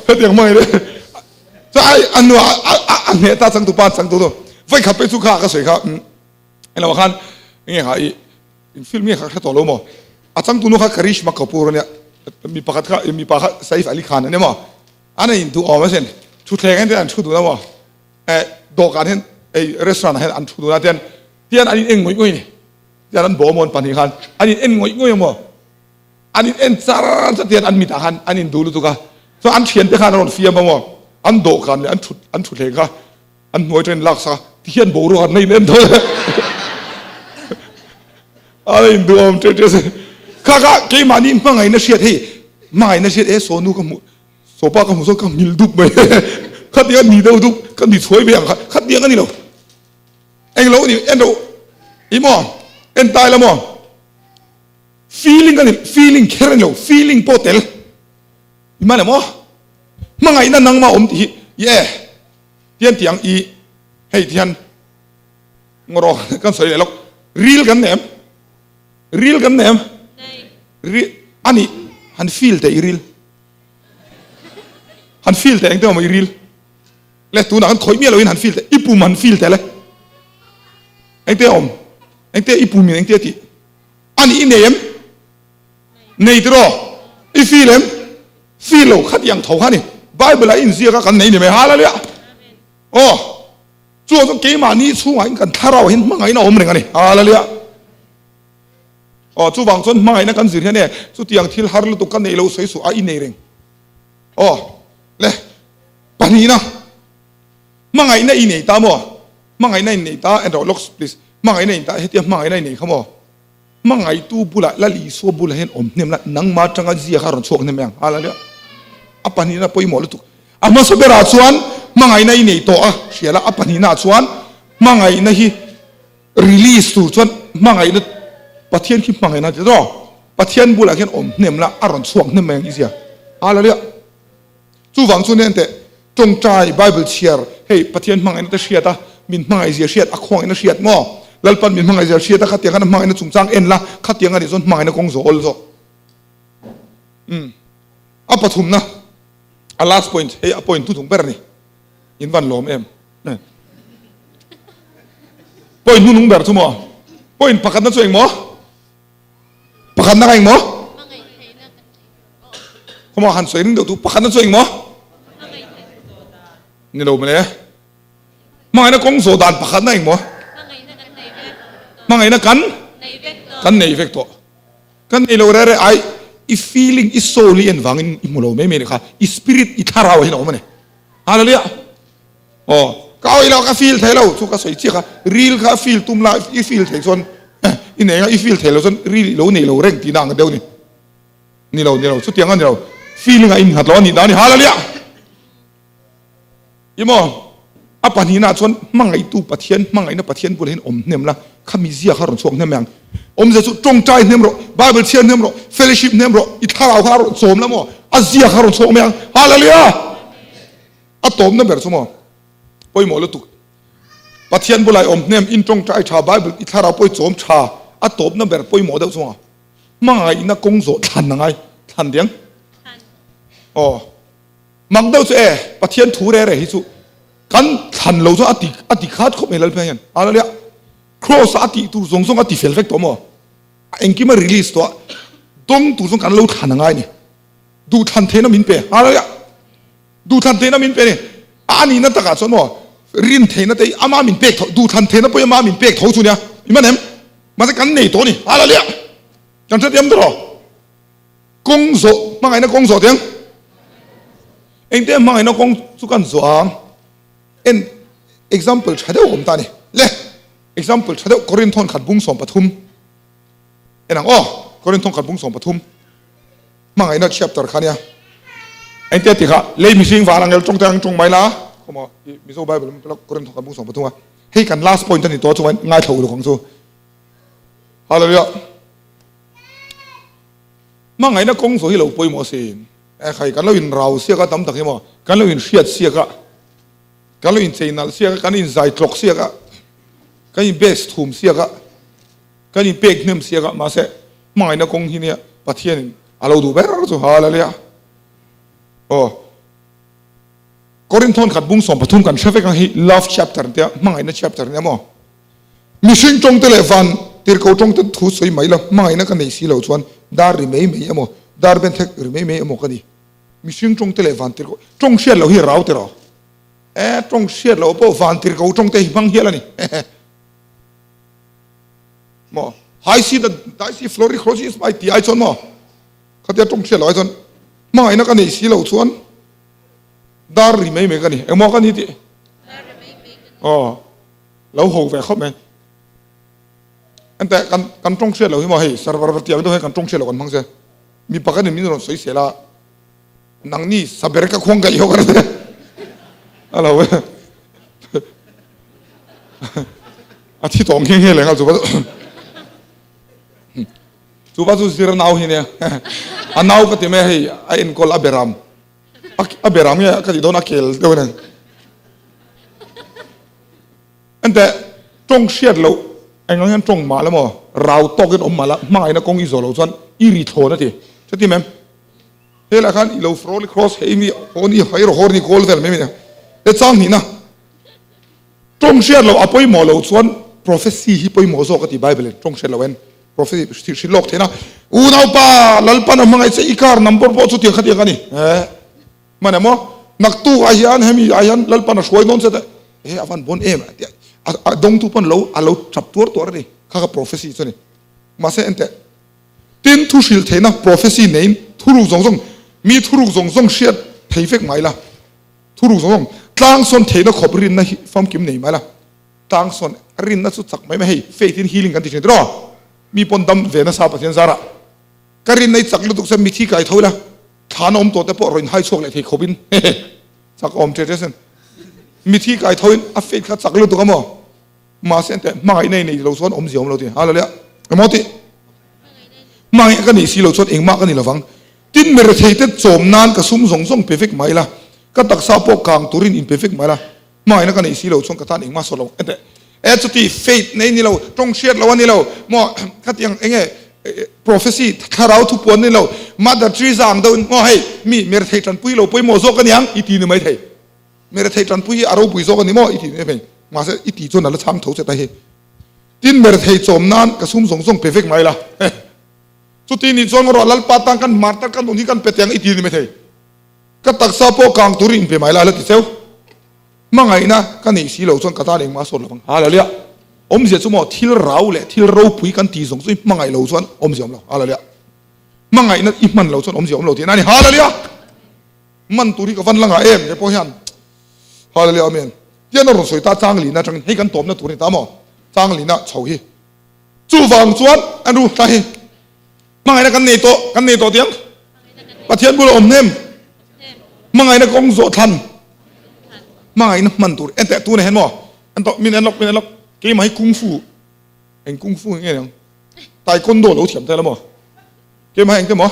hetiang hmangaihna chuan ai a nu a hneh ta changtu pa changtu nu vai khat phei chu kha ka sawi kha englo khan enge kha i In film nge kha ka hre tawh lo maw? A changtu nu kha Karishma Kapoor a nia, mi pakhat kha mipa kha Saif Ali Khan a nia maw? An in duh awm asin, thutthleng hian an thu dun a maw? Eh dawhkan hian ei restaurant ah hian an thu dun a tian tian an in en ngawih ngawih a ni, tian an bawm awn pahnih khan an in en ngawih ngawih a maw? An in en char char tian an mitah khan an in duh lutuk a, chuan an thiante khan an rawn fiam a maw? An dawhkan leh an thut an thutthleng kha An hnuai ṭain lak sa ti hian boruak an nei nem tho le. A in duhawm ṭe ṭe se. Kha kha keimahni hmangaihna hriat hei hmangaihna hriat e Sonu ka hmuh Sopa ka hmuh chuan ka ngil dup mai. Khatiang a ni deuh dup ka ni chhuai mai ang kha khatiang a ni lo. Englo a ni en ro i maw en tai la maw feeling a ni feeling kher a ni lo feeling pawh tel i man em aw hmangaihna nangmah awm tih hi yeah. Tian tiang i hei tihian ngawraw kan sawi leh lawk ril kan nem ril kan nem ri ani han feel teh i ril han feel teh engte awm i ril. Le tunah kan khawih miah loin han feel teh, i pum han feel teh le. Engte a awm? Engte i pum in engte a tih? Ani i nei em? Nei tiraw? I feel em? Feel lo khatiang tho kha ni. Bible ah i inziak a kan nei ni mai. Hallelujah! Aw, chu chuan keimahni chhungah in kan thlarau hian hmangaihna a awm reng a ni. Hallelujah! Aw, chuvang chuan hmangaihna kan zir hian e, chutiang thil har lutuk ka neih loh sawi suh a i nei reng. Aw, le, pahnihna, hmangaihna i nei ta maw? Hmangaihna in nei ta, en rawh lawks please, hmangaihna in ta, hetia hmangaihna i nei kha maw? Hmangaihtu bulah Lal Isua bulah hian awm hnem la, nangmah atanga zia kha rawn chhuak hnem mai ang. Hallelujah. A pahnihna pawimawh lutuk. A hmasa berah chuan hmangaihna i nei tawh a hria la, a pahnihnaah chuan hmangaihna hi release tur chuan hmangaihna Pathian khi hmangaihna ti tawh. Pathian bulah khian awm hnem la, a rawn chhuak hnem mai ang i zia. Hallelujah. Chuvang chu nen teh, tawngtai, Bible chhiar, hei Pathian hmangaihna te hriat a, min hmangaihzia hriat, a khawngaihna hriat maw? Lalpan min hmangaihzia hriat a, khatiang khan a hmangaihna chungchang en la, khatiang a nih chuan hmangaihna kawng zawh awl zawh. Umm. A pathumna, a last point, hei a point hnuhnung ber a ni. In van lawm em? Point hnuhnung ber chu maw? Point pakhatna chu eng maw? Pakhatna kha eng maw? Khawma han sawi ring deuh tu pakhatna chu engmaw? Ni lo mawle. Hmangaihna kawng zawh dan pakhatna engmaw? Hmangaihna kan kan nei vek tawh. Kan nei lo re re ai i feeling i soul i en vangin i hmu lo mai mai ni kha i spirit i thlarau ah hian a awm a ni. Hallelujah. Aw ka awih lo ka feel thei lo chu ka sawi chiah kha ril kha feel tum la i feel thei chuan i nei a i feel thei lo chuan ril i lo nei lo reng tihna ang deuh a ni. Ni lo, ni lo, chutiang a ni lo. Feeling a innghat lo a nih dan a ni. Hallelujah! I maw? A pahnihna chuan hmangaihtu Pathian, hmangaihna Pathian bulah hian awm hnem la, khami zia kha rawn chhuak hnem mai ang. Awmzia chu tawngtai hnem rawh, Bible chhiar hnem rawh, fellowship hnem rawh, i thlarau kha rawn chawm la maw? A zia kha rawn chhuak mai ang. Hallelujah! A tawpna ber chu maw? Pawimawh lutuk. Pathian bulah i awm hnem, in tawngtai tha, Bible i thlarau pawh i chawm tha, a tawpna ber pawimawh deuh chu maw? Hmangaihna kawng zawh thlan a ngai thlan diang. Aw. Mak deuh chu e, Pathian thu re re hi chu kan thlan lo chu a ti a ti khat khawp mai Lalpiang hian. Hallelujah. Cross a tih tur zawng zawng a ti fel vek tawh maw? A engkim a release tawh a, dawng tur zawng kan lo thlan a ngai ni. Duh thlan theihna min pe. Hallelujah. Duh thlan theihna min pe ni. A anihna takah chuan maw rin theihna te hi ama min pek tho, duh thlan theihna pawh hi ama min pek tho chu nia. I man em? Mahse kan nei tawh a ni. Hallelujah! Kan hrethiam tawh rawh. Kawng zawh, hmangaihna kawng zawh tiang. Engte hmangaihna kawng chu kan zawh ang. En example tha deuh awm ta a ni. Le, example tha deuh Korinthon khat bung 13. En ang aw, Korinthon khat bung 13. Hmangaihna chapter kha nia. Engte ti kha lei mihring van angel tawng te ang tawng mai la. Khawmaw Mizo Bible Korinthon khat bung 13 a. Hei kan last point a ni tawh chuan ngaithla uluk ang chu. Hallelujah. Hmangaihna kawng zawh hi lo pawimawh asin. E khai kan lo in rau siak a tam tak hi maw. Kan lo in hriat siak a. Kan lo in chei nalh siak a, kan in zai tlawk siak a. Kan in base thum siak a. Kan in pek hnem siak a. Mahse hmangaihna kawng hi nia Pathian in a lo duh ber chu. Hallelujah. Aw. Korinth khat bung 13 kan hre vek ang hi love chapter tia hmangaihna chapter nia maw? Mihring tawng te leh van tirhkoh tawng te thu sawi mai la hmangaihna ka nei si lo chuan dar ri mai mai emaw dar ben thek ri mai mai emaw ka ni. Mihring tawng te leh van tirhkoh tawng hriat loh hi rau tiraw? E tawng hriat loh pawh van tirhkoh tawng te hi hmang hial a ni. Maw? Hai si da dai si flori khrosi mai ti ai chuan maw? Khatia tawng hriat loh ai chuan hmangaihna ka nei si lo chuan Dar ri mai mai ka ni. Engmaw ka ni tih? Aw, lo ho ve khawp mai. Ente kan kan tawng hriat lo hi maw hei server va tiang deuh hei kan tawng hriat lo kan hmang se. Mi pakhat in min rawn sawi sel a, nangni saber ka khuang kaih ho ka ri. A lo e. A thi tawng nghe nghe leh nghal chu va. Chu va chu zir nau hi nia. A nau ka ti mai hei a enkawl a beram. A beram nge ka tih dawn a kel deuh a ni. Enteh tawng hriat loh eng ang hian tawng mah la maw rau tawkin awm mah la hmangaihna kawng i zawh loh chuan i ri thlawn a ti. Chuti mem helaiah khan i lo froli cross hei mi haw ni hei rawh haw ni kawl vel mai mai nia. Le chang hnihna tawng hriat loh a pawimawh loh chuan prophecy hi pawimawh zawk a ti Bible in tawng hriat loh en prophecy hrilh lawk theihna unaupa Lalpan a hmangaih che i car number pawh chutiang khatiang a ni eh hman emaw naktuk ah hian hemi ah hian Lalpan a hruai dawn che te he a van bawn em a dawngtu pawn lo a lo tap tuar tuar a ni kha kha prophecy chu a ni mahse enteh Tin, thu hrilh theihna, prophecy, neiin thuruk zawng zawng, mi thuruk zawng zawng hriat thei vek mai la, thuruk zawng zawng tlangsawn theihna khawp rinna hi famkim nei mai la, tlangsawn rinna chu chak mai mai hei faith in healing kan ti thin tiraw? Mi pawn dam ve nasa Pathian zarah ka rinna i chak lutuk chuan mithi kai tho ila, thlan a awm tawh te pawh rawn hai chhuak leh thei khawpin hehe chak a awm ṭe ṭe sin, mithi kai tho in a faith kha chak lutuk a maw? Mahse teh hmangaihna i nei lo chuan awmzia awm lo ti. Hallelujah. Emaw tih? Hmangaih ka nih si lo chuan engmah ka ni lovang. Tin mirethei te chawm nan ka sum zawng zawng pe vek mai la, ka taksa pawh kang turin in pe vek mai la, hmangaihna ka neih si lo chuan ka tan engmah sawt lo. Enteh, e chuti faith nei ni lo, tawng hriat lo a ni lo, maw khatiang enge prophecy thlarau thupuan ni lo, Mother Teresa ang deuhin maw hei mi mirethei tanpui lo pawimawh zawk a niang i ti ni mai thei. Merethei tanpui hi a ropui zawk a ni maw i ti em hei? Mahse i tih chuan a la chhang tho che ta hi. Tin merethei chawm nan ka sum zawng zawng pe vek mai la. Chuti nih chuan erawh Lalpa tan kan hmar tak kan nun hi kan pe teh ang i ti ni maithei. Ka taksa pawh kang turin in pe mai la a la ti cheu. Hmangaihna ka neih si lo chuan ka tan engmah a sawt lovang. Hallelujah. Awmzia chu maw thil rau leh thil ropui kan tih zawng chu i hmangaih lo chuan awmzia awm lo. Hallelujah. Hmangaihna i hman lo chuan awmzia awm lo tihna a ni. Hallelujah. Man tur hi ka van la ngah em he pawh hian Hallelujah Amen tian a rawn sawi ta chang lina atangin hei kan tawpna tur a ni ta maw chang lina chho hi chuvang chuan an ru ta hi hmangaihna kan nei tawh kan nei tawh tiang Pathian bula awm hnem hmangaihna kawng zawh thlan hmangaihna hman tur en teh tuna hian maw an tawh min en lawk min en lawk keimah hi kung fu eng kung fu nge niang taekwondo lo thiam ta la maw keimah hi engte maw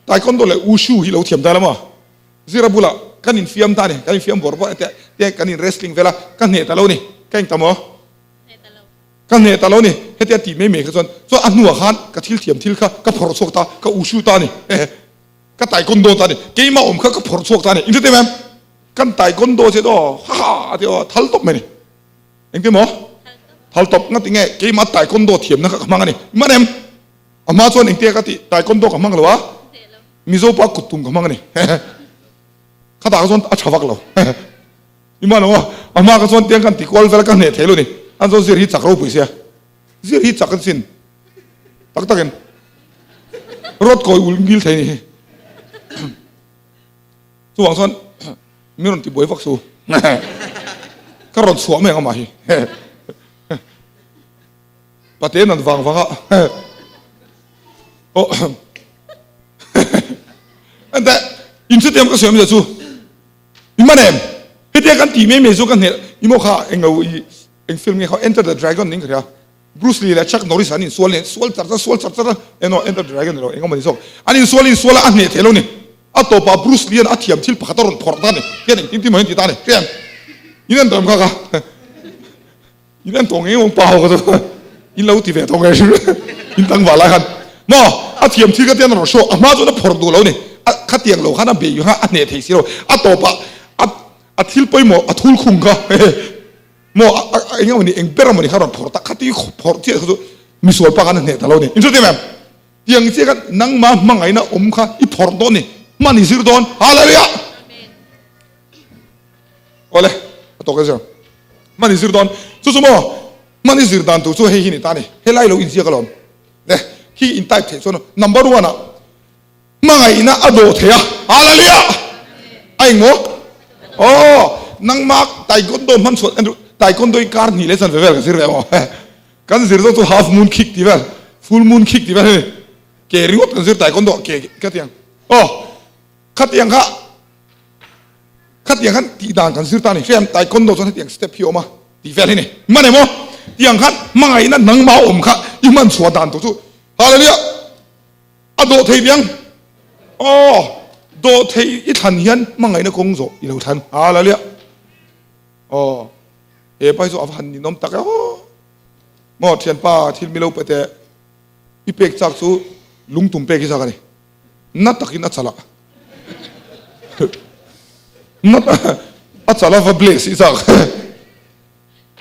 Taekwondo leh Wushu hi lo thiam ta la maw? Zira bulah kan infiam ta a ni, kan infiam bawrh bawrh a, te kan in wrestling vel a, ka hneh ta lo ni, ka eng ta maw? Ka hneh ta lo ni, hetia tih mai mai kha chuan, chuan a hnuah khan ka thil thiam thil kha ka phawrh chhuak ta, ka Wushu ta a ni, hehe, ka Taekwondo ta a ni, keimah awm kha ka phawrh chhuak ta a ni, inhre teh em? Kan Taekwondo che aw, ha ha a ti aw, thal tawp mai ni, engtin maw? Thal tawp, ngati nge keimah Taekwondo thiamna kha ka hmang a ni, man em? A hma chuan engtia ka tih taekwondo ka hmang lo a, Mizo pa kut tum ka hmang a ni. Khatah ka chuan a tha vak lo. I man aw, a hma ka chuan tiang kan ti kual vel ka hneh thei lo ni. An chuan zir hi chak ropui sia. Zir hi chak an sin. Tak takin. Rawt kawi ul ngil thei ni hi. Chuvang chuan mi rawn ti buai vak su. Ka rawn chhuah mai ang amah hi. Pate nan vang vang a oh ente in chutiang ka sawi chu i man em hetia kan ti mai mai chu ka hneh i maw kha englo i eng film nge kha Enter the Dragon ning ka hria Bruce Lee leh Chuck Norris an insual leh sual char char sual char char a eno Enter the Dragon elo engemaw ni zawk an insual insual a a hneh thei lo ni a tawpah Bruce Lee an a thiam thil pakhat a rawn phawrh ta ni hian engtin tin maw hian ti ta ni hria em in en tawh em kha kha In en tawh ngei awm pa ho ka chu in lo ti ve tawh ngei hrim in tang vah lai khan maw a thiam thil ka tian a rawn show a hma chuan a phawrh duh lo ni a khatiang lo khan a bei kha a hneh thei si lo a tawpah a a thil pawimawh a thul khung kha maw a eng emaw ni eng ber emaw ni kha a rawn phawrh ta khati phawrh chiah kha chu misual pa khan a hneh ta lo ni in hre em tiang chiah khan nangmah hmangaihna awm kha i phawrh dawn ni hman i zir dawn hallelujah Awle, a tawk e zir. Hman i zir dawn. Chu chu maw, hman i zir dan tur chu hei hi ni ta a ni. Helai lo inziak alawm. Le, khi in type theih chuan number one ah hmangaihna a dawh thei a. Hallelujah! A eng maw? Aw, nangmah taekwondo hman chhuah en taekwondo i kar hnih leh chanve vel ka zir ve maw? Kan zir zawk chu half moon kick tih vel, full moon kick tih vel hei ke ringawt kan zir taekwondo ke khatiang. Aw, khatiang kha Khatiang khan tih dan kan zir ta a ni. Hriam taekwondo chuan hetiang step hi a awm a tih vel hi ni. Man emaw tiang khan hmangaihna nangmah awm kha i hman chhuah dan tur chu Hallelujah a dawh thei tiang aw dawh thei i thlan hian hmangaihna kawng zawh i lo thlan Hallelujah aw he pa hi chu a va han ninawm tak e aw maw thianpa thil milo pe teh i pek chak chu lungtum pek hi chak a ni. Na takin a chalh a. Na. A chala va bless i chak.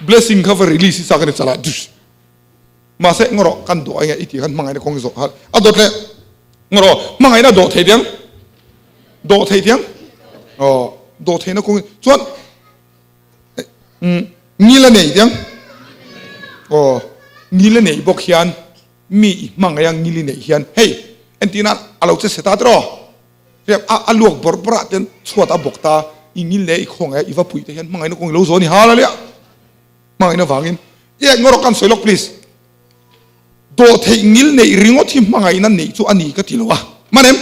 Blessing kha va release i chak a ni chala dush. Mahse ngaw rawh kan dawh enge i tih khan hmangaihna kawng i zawh kha a dawt leh ngaw rawh hmangaihna dawh thei tiang dawh thei tiang aw dawh theihna kawng chuan ngil a nei tiang aw ngil a neih bawk hian mi i hmangaih a ngil i neih hian hei entirna a lo che se ta tiraw a a luak bawrh bawrh ah ten chhuat a bawk ta i ngil leh i khawngaih a i va puih te hian hmangaihna kawng i lo zawn i hal a lia. Hmangaihna vangin i engaw rawh kan sawi lawk please. Dawhtheih ngil neih ringawt hi hmangaihna neih chu a ni ka ti lo a. Manem,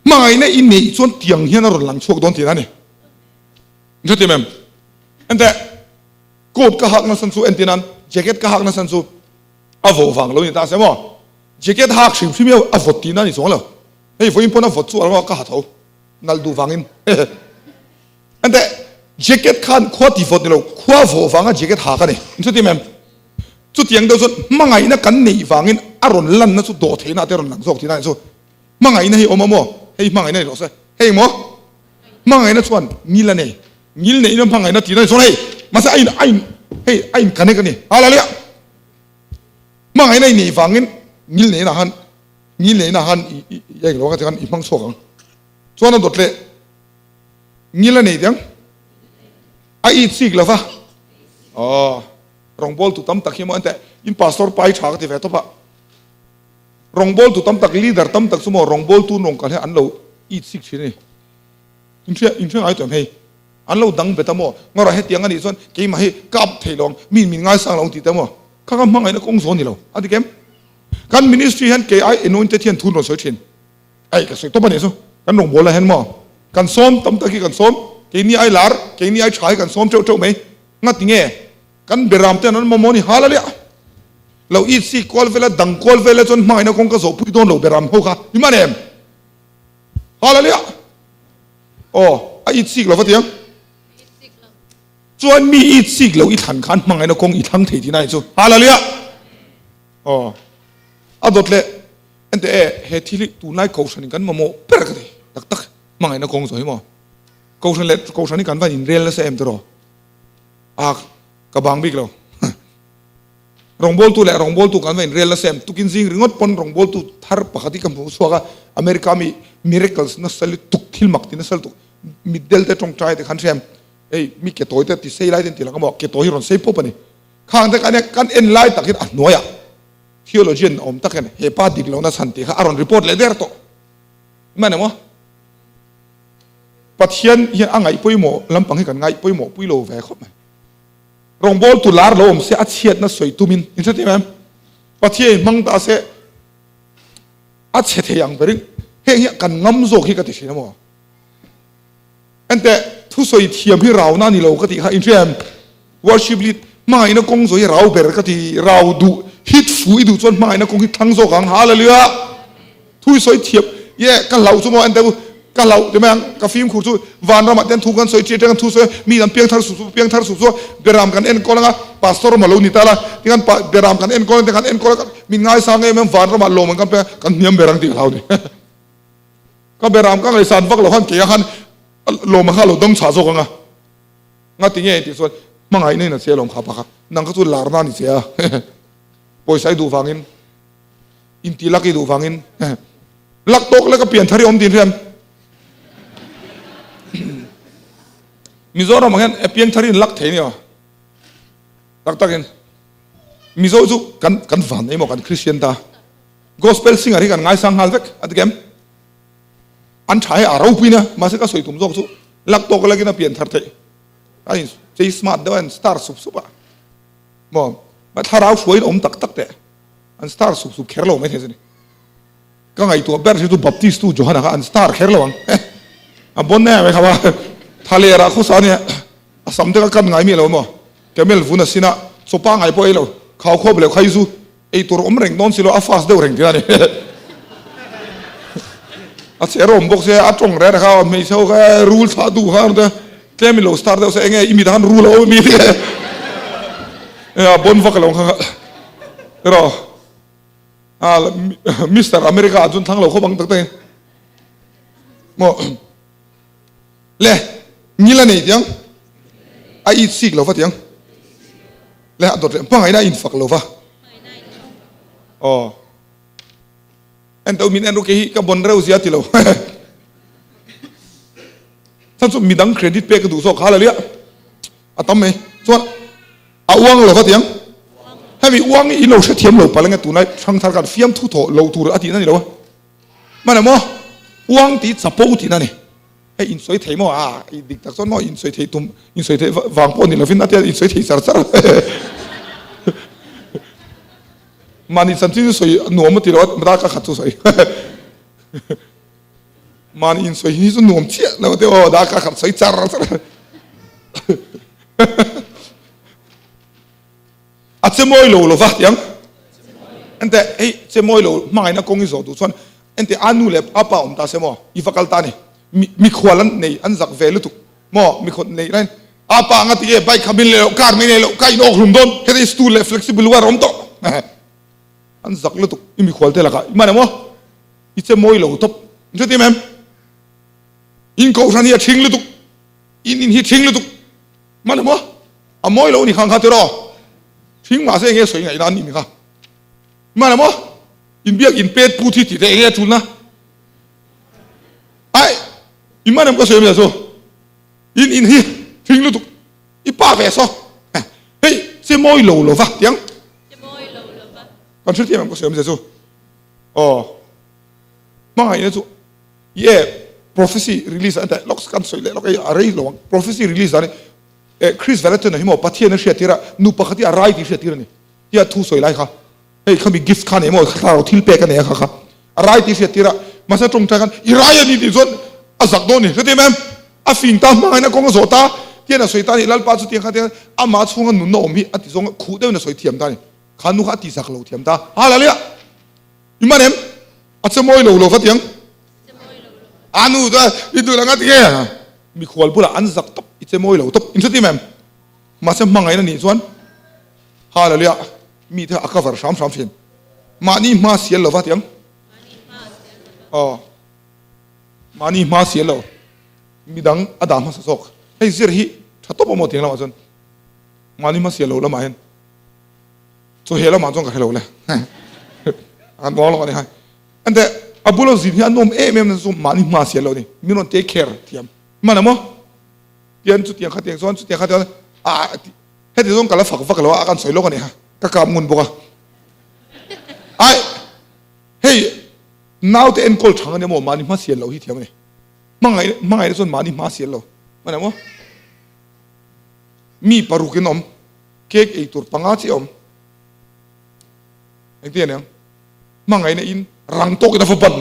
hmangaihna i neih chuan tiang hian a rawn lang chhuak dawn tihna a ni. Inhre tim em? Enteh, coat ka hak nasan chu entir nan jacket ka hak nasan chu a vawh vang lo ni ta se maw? Jacket hak hrim hrim hi a vawt tihna a ni chuang lo. Hei vawiin pawn a vawt chu a lo ka ha tho. Nalh duh vangin. Ente jacket khan khua ti vawt ni lo, khua vawh vanga jacket ha ka ni. In chuti mem? Chutiang deuh chuan hmangaihna kan neih vangin a rawn lanna chu dawh theihna te a rawn lang zawk tihna a ni chu. Hmangaihna hi awm a maw? Hei hmangaihna ni rawh se. Hei maw? Hmangaihna chuan ngil a nei. Ngil neihna hmangaihna tihna a ni chuan hei mahse a in a in hei a in connect a ni. Hallelujah! Hmangaihna i neih vangin ngil neihna khan ngil neihna khan i i i englo kha i hmang chhuak ang. Chuan a dawt leh. Ngil a nei deng. A it sik lo va. Aw, rawngbawltu tam tak hi maw enteh, in pastor pa hi tha ka ti ve tawp a. Rawngbawltu tam tak, leader tam tak chu maw rawngbawltu nawng kal hi an lo it sik thin a ni. In hria, in hria ngai tawh em hei? An lo dang bet a maw? Ngawrah hetiang a nih chuan keimah hi ka up thei lo ang, mi min ngaisang lo ang tih te maw? Kha ka hmangaihna kawng zawn ni lo. A dik em? Kan ministry hian kei ai anointed hian thu an rawn sawi thin. Ai ka sawi tawp a nih chu kan rawngbâwl ah hian maw kan sawm tam tak hi kan sawm keini ai lar keini ai tha hi kan sawm teuh teuh mai ngati nge kan beram te an mamawh ni hal a lia lo it si kual vela dang kual vela chuan hmangaihna kawng ka zawh pui dawn lo beram ho kha i man em hal a lia aw a it sik lo va tiang chuan mi it sik lo i thlan khan hmangaihna kawng i thlang thei tihna a nih chu hal a lia aw a dawt leh Ente e, he thil hi tunlai Kohhran in kan mamawh ber ka ti tak tak, hmangaihna kawng zawh hi maw? Kohhran leh Kohhran hi kan van inrel nasa em tiraw? Ah, ka bang bik lo. Rawngbawltu leh rawngbawltu kan va inrel nasa em? Tukin zing ringawt pawn rawngbawltu thar pakhat hi ka hmu chhuak a, America mi miracles nasa lutuk, thil mak ti nasa lutuk, mitdel te tawngtai te khan hria em? Hei mi ke tawi te ti sei lai te an ti lang a maw? Ke tawi hi rawn sei pawp a ni. Khang te kan en lai tak hian a hnuaiah Theologian awm tak hian he pa dik lohna chhan tih kha a rawn report leh der tawh. Hman emaw? Pathian hian a ngaih pawimawh lampang hi kan ngaih pawimawh pui lo ve khawp mai. Rawngbawltu lar lo awm se a chhiatna sawi tumin in hre em? Pathian in hmang ta se a chhe thei ang berin heng hi kan ngam zawk hi ka ti thin emaw? Enteh, thusawi thiam hi rauna a ni lo ka tih kha in hria em? Worship lead, hmangaihna kawng zawh hi rau ber ka ti, rau duh, hit fu i duh chuan hmangaihna kawng hi thlang zawk ang, hallelujah! Thusawi thiam, yeah, ka hlauh chu maw enteh u, ka hlauh ti mai ang, ka fimkhur chu vanramah te an thu kan sawi ṭi aṭang an thu sawi a, mi an piangthar suh suh, piangthar suh suh a, beram kan enkawl anga, pastor ram a lo ni ta la, tikhan beram kan enkawl ang te kan enkawl a, min ngaisang em em vanramah lawm an kan pek a, kan hniam ber ang tih ka hlau ni. Ka beram ka ngaihsan vak lo khan kei a khan lawm a kha lo dawng chhah zawk ang a. Nga ti nge tih chuan hmangaihna in a che alawm kha pa kha. Nang kha chu larna a ni che a. Pawisa i duh vangin inti lak i duh vangin lak tawk lek a pian thar i awm din hian Mizoram ah hian a piang thar in lak thei nia. Tak takin Mizo chu kan kan van emaw kan Christian ta. Gospel singer hi kan ngaisang nghal vek a ti kem? An tha hi a ropui nia, mahse ka sawi tum zawk chu lak tawk lakin a pian thar theih. A in chei smart deuh a, an star sup sup a. Maw? Ma thlarau hruaiin awm tak tak teh. An star sup sup kher lo mai thei chu ni. Ka ngaihtuah ber hi chu Baptist tu Johana kha an star kher lo ang. A bon em mai kha ba. Thaler ah khawsa nia a sam te kha kan ngai mi lo maw? Camel vun a sin a, chawpa ngai pawh ei lo. Khau khawp leh khai zu Ei tur awm reng dawn si lo, a fast deuh reng tih a ni. A che rawm bawk se, a tawng reng kha hmeichhe ho kha rul thlah duh kha te tlem in lo start deuh se enge i mit ah khan rul a awm ami te a bon vak lo kha rawh a Mister America ah chuan thlang lo khawp ang tak tak in maw le ngil a nei tiang. A it sik lo va tiang. Le a dawt leh hmangaihna a infak lo va. Aw. En teuh min en ru kei hi ka bon reuh zia ti lo. Chan chu midang credit pek ka duh zawk kha la lia. A tam mai. Chuan a uang lo va tiang. Hemi uang hi in lo hrethiam lo palh ange tunlai hrangthar khan fiamthu thawh lo tur a tihna ni lo a. Hmana maw? Uang tih chapo tihna a ni. Hei insawi thei maw? A dik tak chuan maw insawi thei tum insawi theih vang pawh ni lovin a tia insawi thei char char. Mahni chanchin chu sawi nuam a ti lo a, mata ka khat chu sawi. Mahni insawi hi chu nuam chiah lo te aw da ka khat sawi char char. A che mawi lo lova tiang. Ente hei che mawi lo hmangaihna kawng i zawh duh chuan ente a nu leh a pa awm ta se maw i va kal ta ni. Mikhual an nei an zak ve lutuk maw mikhual nei lai a pa anga ti e bike kha min leh loh car min leh loh ka in awk hlum dawn heta i stool leh flexible wire a awm tawh an zak lutuk i mikhual te lakah i man emaw i che mawi lo tawp in hre ti em em in kohhran hi a thing lutuk in in hi thing lutuk man emaw A mawi lo ni kha kha tiraw? Thing mahse enge sawi ngaihna an nih ni kha? Hmana maw? Inbiak inpet put hi tih te enge a tulna? Ai, i man em ka sawi amia chu? In in hi thing lutuk i pa ve saw. Hei, che mawi lo lo va tiang. Che mawi lo lo va. Kan hrethiam em ka sawi amia chu? Aw. Hmangaihna chu ye prophecy release an ta lawk kan sawi leh lawk ei a rei lo ang. Prophecy release dan hi Eh Chris Valentin a hi maw Pathian a hriattir a, nu pakhat hi a rai tih hriattir a ni. Tia thu sawi lai kha hei khami gift kha nei maw thlarau thil pek a nei a kha kha a rai tih hriattir a, mahse tawngtai khan i rai a ni tih chuan a zak dawn ni hretim em? A fing ta hmangaihna kawng a zawh ta tian a sawi ta a ni Lalpa chu tiang kha tiang amah chhunga nunna awm hi a ti zawng khuh deuhin a sawi thiam ta a ni. Kha nu kha a ti zak lo thiam ta. Hallelujah! I man em? A che mawi lo lo va tiang. A nu chuan i duh la nga tinge? Mikhual bulah an zak tawp, i che mawi lo tawp. In hretim em? Mahse hmangaihna nih chuan Hallelujah mite a cover hram hram thin. Mahni hma sial lo va tiang. Aw. Mahni hma sial lo. Midang a dah hmasa zawk. Hei zir hi tha tawp awm aw tiang lamah chuan. Mahni hma sial lo lamah hian. Chu he lamah chuan ka hre lo le. An uang lo a ni hai. Ante a bula zin hi a nuam em em na chu mahni hma sial lo a ni. Min rawn take care thiam. Hman emaw? Tian chutiang kha tiang chuan chutiang kha tiang a heti zawng ka la fak vak lo a kan sawi lawk a ni ha. Ka kap ngun bawk a. Ai hei naute enkawl thang a ni maw mahni hma sial lo hi thiam a ni. Hmangaih hmangaihna chuan mahni hma sial lo. Hman emaw? Mi parukin awm. Cake ei tur panga chiah awm. Engtin a niang? Hmangaihna in rang tawkin a va ban.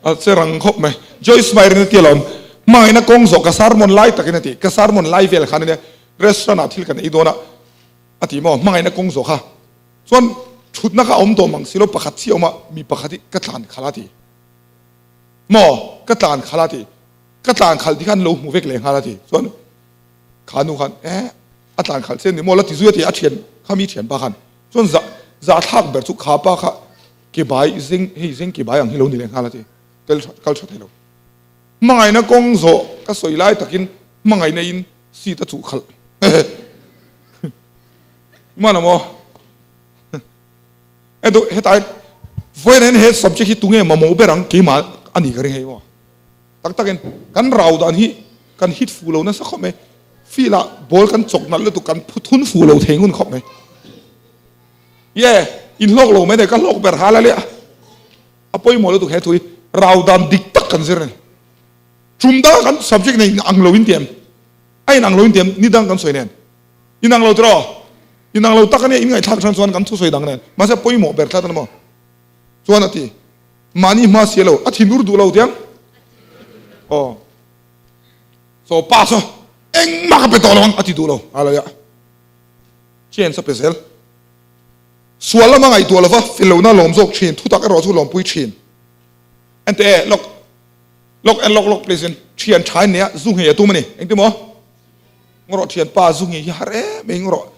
A che rang khawp mai. Joyce Meyer in a ti alawm. Hmangaihna kawng zawh ka sermon lai takin a ti. Ka sermon lai vel khan ania restaurant ah thil kan ei dawn a a ti maw hmangaihna kawng zawh kha. Chuan thutna kha a awm tawh mang si lo pakhat chiah a awm a mi pakhat hi ka tlan khalh a ti. Maw ka tlan khalh a ti. Ka tlan khalh ti khan lo hmu vek leh nghal a ti. Chuan kha nu khan eh a tlan khalh che ni maw la ti zui a ti a thian kha mi thian pa khan chuan za za thlak ber chu kha pa kha ke bai zeng hei zeng ke bai ang hi lo ni leh nghal a ti tel kal tha thei lo. Hmangaihna kawng zawh ka sawi lai takin hmangaihna in seat a chuh khalh. Hman a maw? Edu hetai vawiin hian he subject hi tunge mamawh ber ang keimah a ni ka ring hei maw. Tak takin kan rau dan hi kan hit fuh lo nasa khawp mai. Field ah ball kan chawk nalh lutuk kan phu thun fuh lo thei ngun khawp mai. Ye in hlawk lo mai nei ka hlawk ber hal a lia. A pawimawh lutuk he thu hi rau dan dik tak kan zir a ni. Tum dang kan subject nei ang lo in tiam a in ang lo in tiam ni dang kan sawi nen in ang lo tiraw in ang lo tak ania in ngaihthlak than chuan kan thusawi dang nen mahse pawimawh ber tlat a ni maw chuan a ti mahni hma si lo a thinur duh lo tiang aw so pa saw engmah ka pe tawh lo ang a ti duh lo hallelujah chance a pe zel sual lama ngaihtuah lova fel lohna lawm zawk thin thutak erawh chu lawmpui thin ente e lawk lawk en lawk lawk please in thian tha in nia zu nghei a tum a ni engti maw Ngawrawh thianpa zu nge hi har em em ngawrawh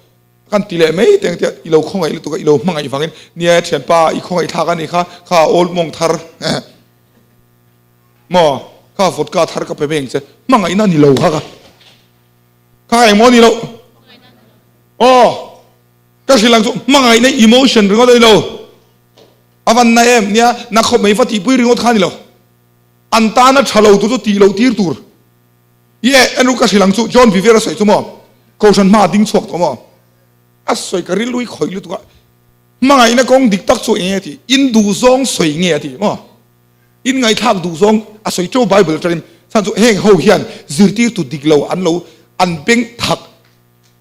kan ti leh mai teng tia i lo khawngaih lutuk a i lo hmangaih vangin nia thianpa i khawngaih thlak a ni kha kha old mawng thar. Maw? Kha vodka thar ka pe mai ang che. Hmangaihna a ni lo kha ka. Kha engmaw a ni lo. Aw, ka hrilh ang chu hmangaihna emotion ringawt a ni lo. A van na em? Nia, na khawp mai va tihpui ringawt kha a ni lo. An tana tha lo tur chu tih loh tir tur. Ie, Andrew ka hrilh ang chu John Bevere a sawi chu maw? Kohhran hma a ding chhuak tawh maw? A sawi ka rilru i khawih lutuk a. Hmangaihna kawng dik tak chu eng nge a tih? In duhzawng sawi nge a tih maw? In ngaihthlak duhzawng a sawi teuh Bible atangin chhan chu heng ho hian zirtirtu dik lo an lo an beng thak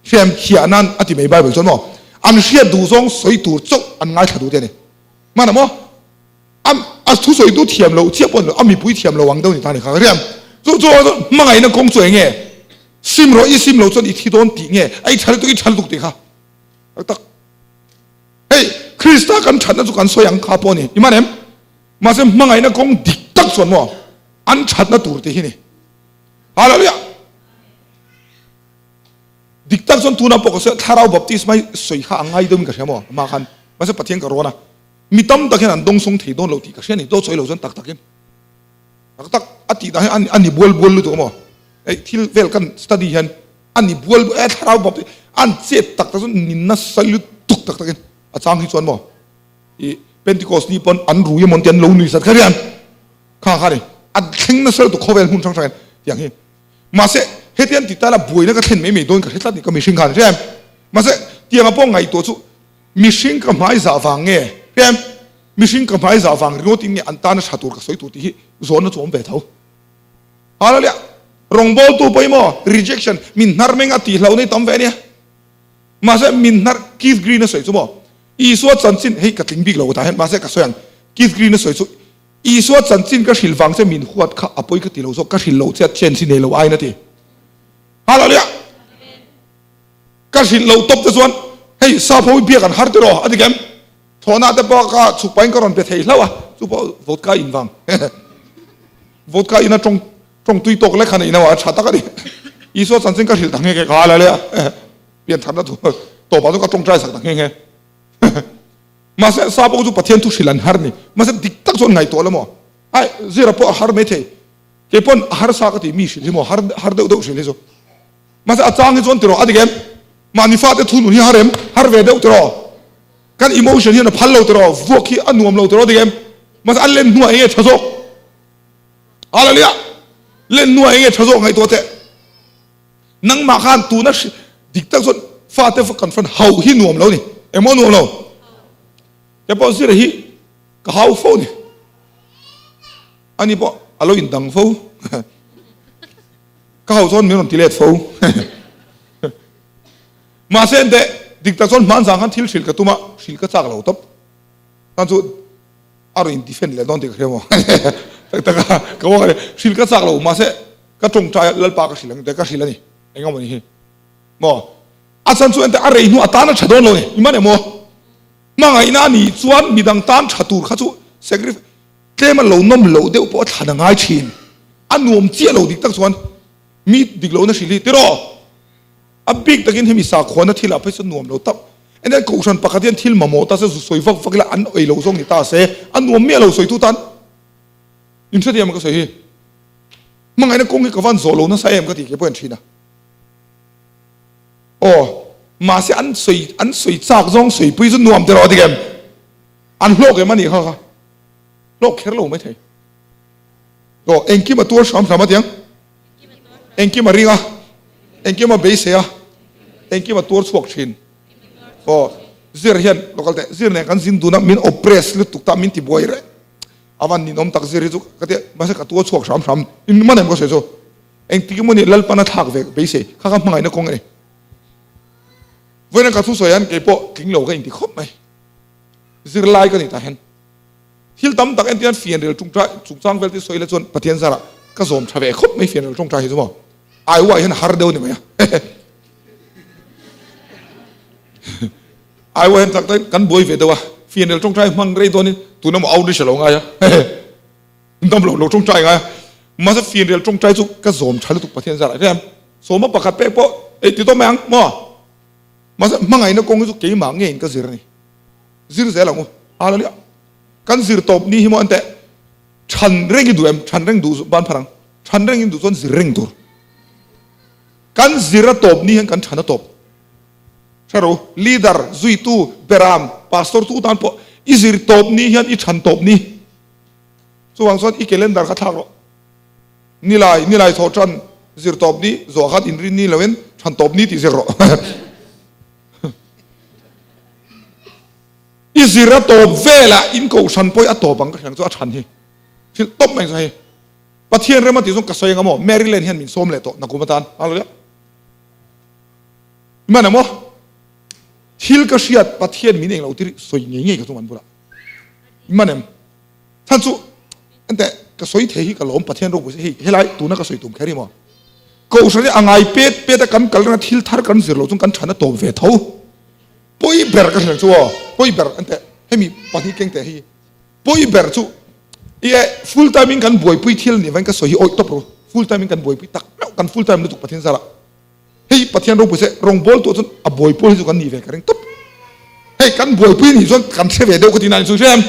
hriam khiah nan a ti mai Bible chuan maw? An hriat duhzawng sawi tur chauh an ngaithla duh te a ni. Hmanah maw? A a thusawitu thiam loh chiah pawh a ni lo, a mipui thiam lo ang deuh ni ta a ni kha ka hria. Chu chu hmangaihna kawng chu eng nge? Sim rawh, i sim lo chuan i thi dawn tih nge? A i tha lutuk, i tha lutuk tih kha. Tak tak. Hei, Krista kan thatna chu kan sawi ang kha pawh a ni. I man em? Mahse hmangaihna kawng dik tak chuan maw an thatna tur tih hi ni. Hallelujah! Dik tak chuan tunah pawh ka sawi a, thlarau baptisma hi sawi kha a ngai deuhin ka hria maw? Amah khan. Mahse Pathian ka rawn a. Mi tam tak hian an dawngsawng thei dawn lo tih ka hria ni, dawt sawi lo chuan tak takin tak tak a tih dah hian a ni bual bual lutuk a maw? Hei thil vel kan study hian a ni bual bual e thlarau bap an chet tak tak chuan ni nasa lutuk tak takin a chang hi chuan maw i Pentecost ni pawn an rui emaw an ti an lo nui sat kha rian kha kha ni a thleng nasa lutuk khawvel hmun hrang hrang hian tiang hi mahse heti an ti tala buaina ka thlen mai mai dawn ka hre tlat ni ka mihring khan hria em mahse tianga pawh ngaihtuah chu Mihring ka hmai zah vang nge? Hriam, mihring ka hmai zah vang ringawt in nge an tana tha tur ka sawi tur tih hi zawnna chu awm ve tho. Hallelujah! Rawngbawltu pawh hi maw rejection, min hnar meng a tih hlauhna hi tam ve ania. Mahse min hnar, Keith Green a sawi chu maw Isua chanchin, hei ka tling bik lo tah hian mahse ka sawi ang, Keith Green a sawi chu Isua chanchin ka hrilh vang che min huat kha a pawi ka ti lo zawk, ka hrilh loh che a chance hi nei lo aiin a ti. Hallelujah! Ka hrilh loh tawp te chuan hei sap ho hi biak an har tiraw a ti kem? Thlawhna te pawh ka chhuk pahin ka rawn pe thei hlauh a, chu pawh vodka in vang vodka in a tawng tawng tui tawk lek khan a in a tha tak a ni. Isua chanchin ka hrilh ta nghe nghe ka la le a pian tharna thu tawpah chuan ka tawngtai sak ta nghe nghe. Mahse sap ho chu Pathian thu hrilh an har ni. Mahse dik tak chuan ngaihtuah la maw? Ai zira pawh a har maithei. Kei pawn a harsa ka ti mi hrilh hi maw har har deuh deuh hrilh hi chu. Mahse a chang hi chuan tiraw a dik em? Mahni fate thu nun hi har em? Har ve deuh tiraw? Kan emotion hian a phal lo tiraw? Vuak hi a nuam lo tiraw a dik em? Mahse a len hnuah enge tha zawk? Hallelujah! Len hnuah enge tha zawk ngaihtuah teh. Nangmah khan tuna dik tak chuan fate kan fan hauh hi nuam lo ni. Engmaw nuam lo? Kei pawh zira hi ka hau fo ni. Ani pawh a lo indang fo. Ka hauh chuan min rawn ti let fo. Mahse enteh, dik tak chuan hmanzang khan thil hrilh ka tum a, hrilh ka chak lo tawp. Tan chu a rawn in defend leh dawn tih ka hria maw. Tak tak a, ka uak a ni. Hrilh ka chak lo, mahse ka tawngtai a, Lalpa ka hrilh ang teh ka hrilh a ni. Eng emaw ni hi. Maw? A chhan chu enteh a rei hnu a tan a tha dawn lo ni. I man em aw? Hmangaihna a nih chuan midang tan tha tur kha chu sacrifice Tlem a lo nawm loh deuh pawh a thlan a ngai thin. A nuam chiah lo dik tak chuan mi dik lohna hrilh hi tiraw? A bik takin hemi sakhuana thilah phei chuan nuam lo tak. Enge kohhran pakhat hian thil mamawh ta se zu sawi vak vak ila an awih loh zawng ni ta se a nuam miah lo sawitu tan. In hrethiam ka sawi hi. Hmangaihna kawng hi ka van zawh lo nasa em ka tih kei pawh en thin a. Aw mahse an sawi an sawi chak zawng sawipui chu nuam tiraw dik em? An hlawk em a nih kha kha. Hlawk kher lo mai thei. Aw, engkim a tuar hram hram a tiang. Engkim a ring a, engkim a beisei a, engkim a tuar chhuak thin. Aw, zir hian local te zir nen kan zin dun a, min oppress lutuk ta, min ti buai reng. A van ninawm tak zir hi chu ka tia, mahse ka tuar chhuak hram hram. In man em ka sawi chu. Engtik emaw ni Lalpan a thlak ve beisei, kha kha hmangaihna kawng a ni. Vawiin ka thusawi hian keipawh tling lo ka inti khawp mai. Zirlai ka ni tah hian. Thil tam tak entir hian fianrel tawngtai chungchang vel te sawi la chuan Pathian zarah ka zawm tha ve khawp mai fianrel tawngtai hi chu maw. Aiwa hian har deuh a ni mai a. Aiwa hian tak tak kan buai ve deuh a. Fianrel tawngtai hman rei dawnin tuna maw outreach a lo ngai a. Dam lo lo tawngtai ngai a. Mahse fianrel tawngtai chu ka zawm tha lutuk Pathian zarah hian sawma pakhat pek pawh ei ti tawh mai ang maw. Mahse hmangaihna kawng hi chu keimah ngeiin ka zir a ni. Zir zel ang u. Hallelujah. Kan zir tawp ni hi maw an teh. Than reng i duh em? Than reng duh ban phar ang. Than reng in duh chuan zir reng tur. Kan zir a tawp ni hian kan than a tawp. Hre ro, leader, zuitu, beram, pastor tu tan pawh i zir tawp ni hian i than tawp ni. Chuvang chuan i calendar kha thlak rawh. Nilai, nilai thawh tan zir tawp ni, zawh khan inrin ni loin than tawp ni tih zir rawh. I zir a tawp velah in kohhran pawh hi a tawp ang ka hriang chu a than hi. Thil tawp mai chu hei. Pathian rem a tih chuan ka sawi anga maw Maryland hian min sawm leh tawh nakum atan. Hallelujah. Hman ang maw? Thil ka hriat Pathian min englo tir sawi ngei ngei ka tum an bulah. Hman em? Chhan chu ente ka sawi thei hi ka lawm Pathian ropui se hei helai tuna ka sawi tum kher hi maw. Kohhran hi a ngai pet pet a kan kal reng a thil thar kan zir lo chung kan than a tawp ve tho. Pawi ber ka hriat chu aw, pawi ber ente hemi pahnih keng teh hi pawi ber chu i e full time in kan buaipui thil nih vain ka sawi hi awih tawp ru full time in kan buaipui tak meuh kan full time lutuk Pathian zarah hei Pathian ropui se rawngbawl tuah chuan a buaipui hi chu kan nih ve ka ring tawp hei kan buaipui nih chuan kan hre ve deuh ka ti na ni chu hre em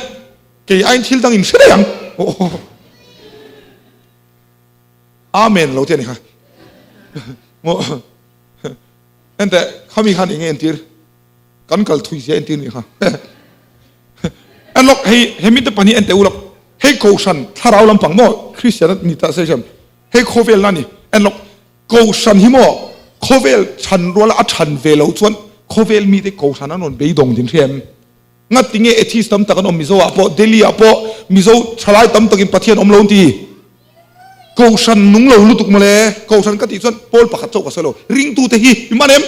kei aiin thil dang in hre daih ang Amen lo te a ni kha maw Enteh, khami khan enge entir? Kan kal thui zia entir nih kha. En lawk, hei hemi te pahnih enteh u lawk. Hei Kohhran thlarau lampang maw Kristian a ni ta se siam. Hei khawvel na ni. En lawk, Kohhran hi maw khawvel chhan ruala a chhan ve loh chuan khawvel mite Kohhran an rawn beidawng din hria em? Ngati nge atheist tam tak an awm Mizo ah pawh, Delhi ah pawh Mizo thalai tam takin Pathian awm lo an ti. Kohhran nung lo lutuk mawle, Kohhran ka tih chuan pawl pakhat chauh ka sawi lo, ringtute hi i man em?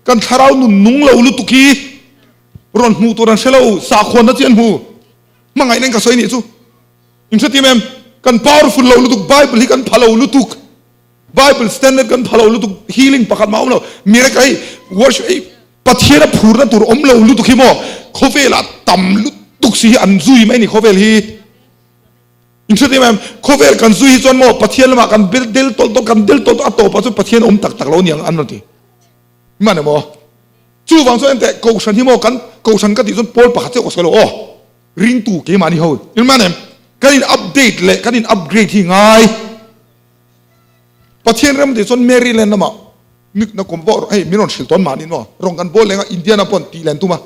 Kan thlarau nun nung lo lutuk hi rawn hmuh tur an hre lo, sakhuanna chi an hmu. Hmangaihna in ka sawi nih chu. In hrethiam em? Kan powerful lo lutuk, Bible hi kan pha lo lutuk. Bible standard kan pha lo lutuk, healing pakhat mah a awm lo. Miracle hei worship hei Pathian a phurna tur awm lo lutuk hi maw khawvelah tam lutuk si hi an zui mai ni khawvel hi. In hre em? Khawvel kan zui hi chuan maw Pathian lamah kan bel del tawlh tawlh kan del tawlh tawlh a tawpah chuan Pathian awm tak tak lo niang an rawn ti. Hman emaw? Chuvang chuan enteh Kohhran hi maw kan Kohhran ka tih chuan pawl pakhat chiah ka sawi lo aw. Ringtu keimahni ho. Hman em? Kan in update leh kan in upgrade hi ngai. Pathian ram tih chuan Maryland lamah na kum pawh hei min rawn hrilh tawn mahni maw rawng kan bawl leng a Indiana pawh an tih len tum a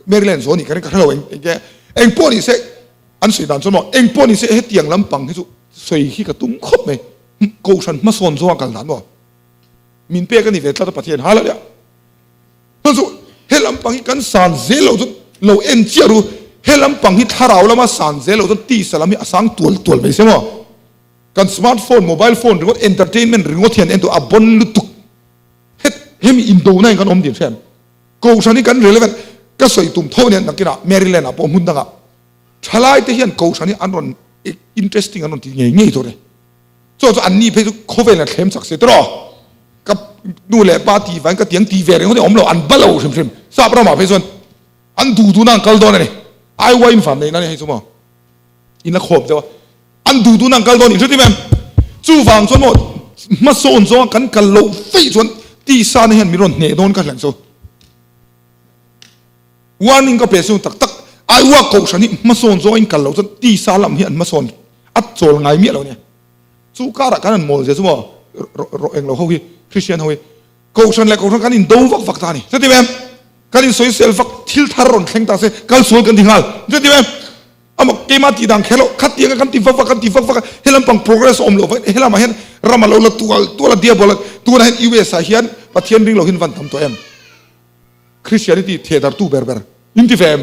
Maryland zawn nih ka ring ka hrelo eng eng eng pawh ni se an sawi dan chuan maw eng pawh ni se hetiang lampang hi chu sawi hi ka tum khawp mai kohhran hmasawn zawnga kal dan maw min pek a ni ve tlat a Pathian hallelujah chuan chu he lampang hi kan san zel loh chuan lo en chiah ru he lampang hi thlarau lama san zel loh chuan tisa lam hi a sang tual tual mai se maw Kan smart phone, mobile phone ringawt entertainment ringawt hian entu a bon lutuk. Het hemi indona in kan awm din hriam. Kohhran hi kan relevant ka sawi tum tho nen nakinah Maryland ah pawh hmun dangah thalai te hian kohhran hi an rawn interesting an rawn ti ngei ngei tur e. Chu chu an ni phei chu khawvel a thlem chak se tiraw. Ka nu leh pa ti vain ka tiang ti ve ringawt hi awm lo an ba lo hrim hrim. Sap ramah phei chuan an duh duhna an kal dawn a ni. Ai wine van neihna a ni hei chu maw. In a khawp deuh a. An duh duhna an kal dawn inhre tim em? Chuvang chuan maw hmasawn zawnga kan kal loh feih chuan tisa na hian min rawn hneh dawn ka hleng chu. Warning ka pe chu tak tak Iowa kohhran hi hmasawn zawnga in kal loh chuan tisa lam hi an hmasawn a chawl ngai miah lo nia. Chu karah kan han mawl zia chu maw rawh englo ho hi Christian ho hi kohhran leh kohhran kan indo vak vak ta a ni. Hre tim em? Kan insawisel vak thil thar rawn thleng ta se kal sual kan ti nghal. Hre tim em? Amah keimah tih dan kher lo, khatianga kan ti vak vak, kan ti vak vak a, helam pang progress a awm loh vang helamah hian ram a lo la tual tual a diabol a, tunah hian US ah hian Pathian ring lo hian van tam tawh em? Christianity thehdartu ber ber in ti ve em?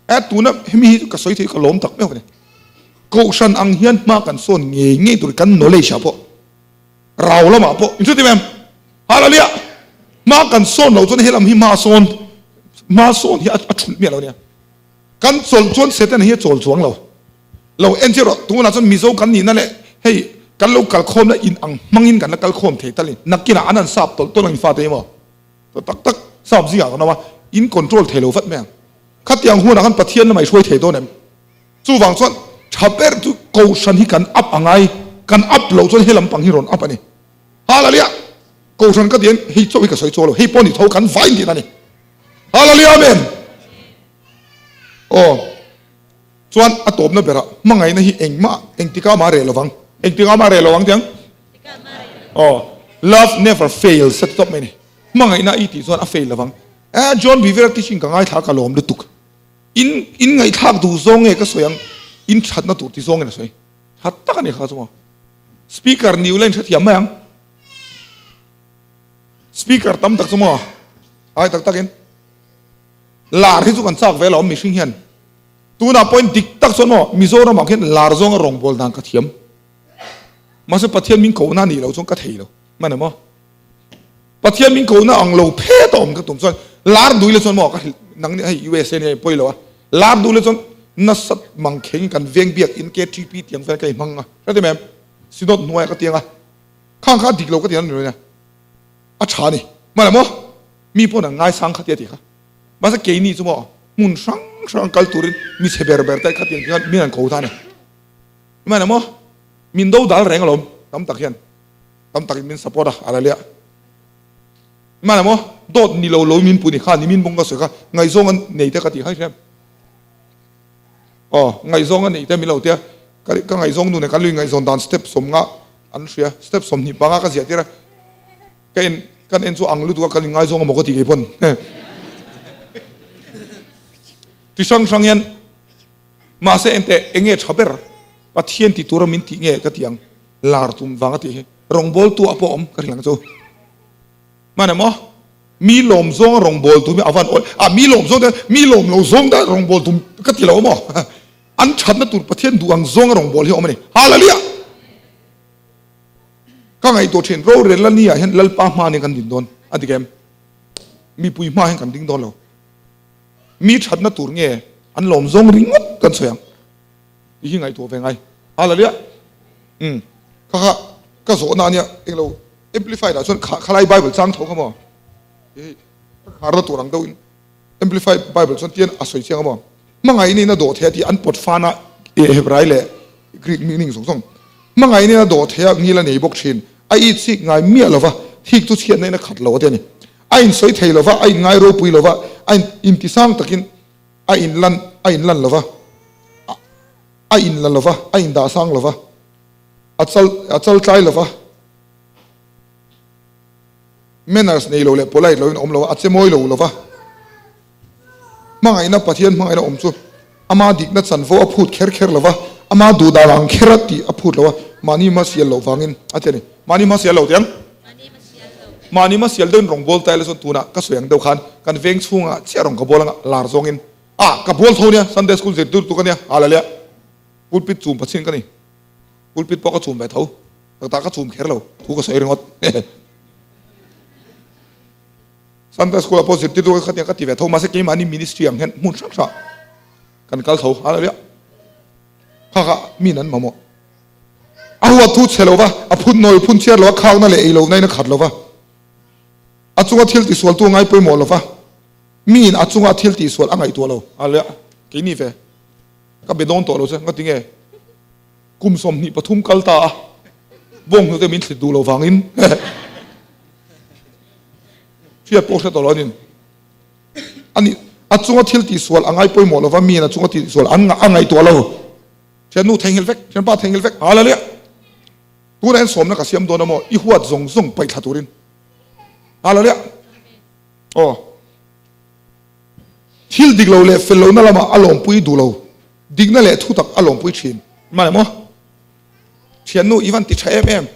E tuna hemi hi ka sawi thei ka lawm tak meuh a ni. Kohhran ang hian hma kan sawn ngei ngei tur kan knowledge ah pawh rau lamah pawh in hre ti em? Hallelujah! Hma kan sawn loh chuan helam hi hma sawn hma sawn hi a thulh miah lo ania. Kan chawlh chuan Satan hi a chawl chuang lo. Lo en chiah rawh, tunah chuan Mizo kan nihna leh hei kan lo kalkhawmna in ang hmangin kan la kalkhawm thei tal in nakinah an han sap tawlh tawlh ang in fate hi maw? Tak tak sap zingah kan awm a, in control thei lo vat mai ang. Khatiang hunah khan Pathian lamah i hruai thei dawn em? Chuvang chuan tha ber chu Kohhran hi kan up angai, kan up loh chuan he lampang hi rawn up a ni. Hallelujah! Kohhran ka ti hian hei chauh hi ka sawi chuang lo, hei pawh ni tho kan vain tihna a ni. Hallelujah Amen! Aw. Chuan a tawpna berah hmangaihna hi engmah engtikah mah reh lovang. Engtikah mah reh lovang tiang? Aw, love never fails a ti tawp mai ni. Hmangaihna i tih chuan a fail lovang. Eh, John Bevere teaching ka ngaithla ka lawm lutuk. In in ngaihthlak duh zawng nge ka sawi ang, in thatna tur ti zawngin a sawi. That tak a ni kha chu maw. Speaker ni ula in hrethiam mai ang. Speaker tam tak chu maw ai tak takin lar hi chu kan chak ve lo mihring hian. Tunah pawhin dik tak chuan maw Mizoramah khian lar zawnga rawngbâwl dan ka thiam. Mahse Pathian min kohna nih loh chuan ka thei lo. Hman em aw? Pathian min kohna ang lo phet a awm ka tum chuan lar dui le chuan maw ka hrilh nang nih hei USA nia pawi lo a. Lar dui le chuan nasa mangkheng kan veng biak in KTP tiang vel ka i hmang a. Hre em? Synod hnuaiah ka tiang a. Khang kha a dik lo ka ti an ni lo nia. A tha a ni. Hman em aw? Mi pawn an ngaisang kha tia ti kha. Mahse keini chu maw hmun hrang hrang kal turin mi chhe ber ber te khatiang khian min han ko ta a ni. Hman em aw? Min do dal reng alawm tam tak hian. Tam takin min support a, a la leh a. Hman em aw? Dawt ni lo lo min pu ni kha ni min bawng ka sawi kha ngaihzawng a nei te ka tih kha i hria em? Aw, ngaihzawng a nei te min lo tia ka ngaihzawng nu nen kan lui ngaihzawn dan step sawmnga an hria, step 25 ka ziah tir a. Ka en kan en chu ang lutuk a kan inngaizawng amaw ka ti ngei pawn. Ti hrang hrang hian mahse enteh enge tha ber Pathian ti tura min tih nge ka ti ang lar tum vang a tih hi rawngbawl tu ah pawh awm ka hrilh ang chu. Hman emaw mi lawm zawng a rawngbawl tum hi a van awl a mi lawm zawng te mi lawm lo zawng te rawngbawl tum ka ti lo amaw an thatna tur Pathian duh ang zawng a rawngbawl hi a awm a ni. Hallelujah! Ka ngaihtuah thin, rorel la ni ah hian Lalpa hma nen kan din dawn a dik em? Mipui hma hian kan ding dawn lo. Mi thatna tur nge an lawm zawng ringawt kan sawi ang tih hi ngaihtuah ve ngai. Hallelujah! Umm kha kha ka zawhna ania englo amplified ah chuan kha khalai bible chang tho kha maw? Hei ka kharna tur ang deuh in amplified bible chuan tian a sawi chiang a maw? Hmangaih nen a dawh thei a tih an pawt fan a Hebrai leh Greek meaning zawng zawng. Hmangaih nen a dawh thei a ngil a nei bawk thin. A it chik ngai miah lo va, thik chu chhiatna in a khat lo a ti a ni. A insawi thei lo va, a inngai ropui lo va, a intisang takin a inlan a inlan lo va, a inla lo va, a indahsang lo va, a chal a chaltlai lo va. Manners nei lo leh polite loin a awm lo a, a che mawi lo lo va. Hmangaihna, Pathian hmangaihna awm chu ama dikna chanvo a phut kher kher lo va, ama duhdan ang kher a tih a phut lo a, mahni hma sial loh vangin a ti a ni. Mahni hma sial lo teh ang. Mahni hma sial deuhin rawngbâwl ta ila chuan tunah ka sawi ang deuh khan kan veng chhungah chiah rawn ka bawl anga lar zawngin ah ka bawl tho nia, Sunday school zirtir tu ka nia, Hallelujah. Pulpit chum pachin ka ni. Pulpit pawh ka chum ve tho. Tak tak ka chum kher lo, thu ka sawi ringawt. Sunday school ah pawh zirtirtu ka khatiang ka ti ve tho mahse keimahni ministry ang hian hmun hrang hrang kan kal tho hallelujah kha kha min an mamawh a huat thu chhe lova a phun nawi phun chhiar lova khakna leh ei lohna in a khat lova a chunga thil tisual tu a ngai pawimawh lova miin a chunga thil tihsual a ngaihtuah lo hallelujah keini ve ka be dawn tawh lo che ngatinge Kum 23 kal ta a, bawnghnute min thlit duh lo vangin hriat pawh hre tawh lo a ni. Ani a chunga thil tihsual a ngai pawimawh lova, miin a chunga tihsual an a ngaihtuah lo. Thiannu theihnghilh vek, thianpa theihnghilh vek, Hallelujah! Tunah hian sawmna ka siam dawn a maw, i huat zawng zawng paih thla turin. Hallelujah! Aw. Thil dik lo leh fel lohna lamah a lawmpui duh lo. Dikna leh thutak a lawmpui thin. Mah emaw, thiannu i van ti tha em em,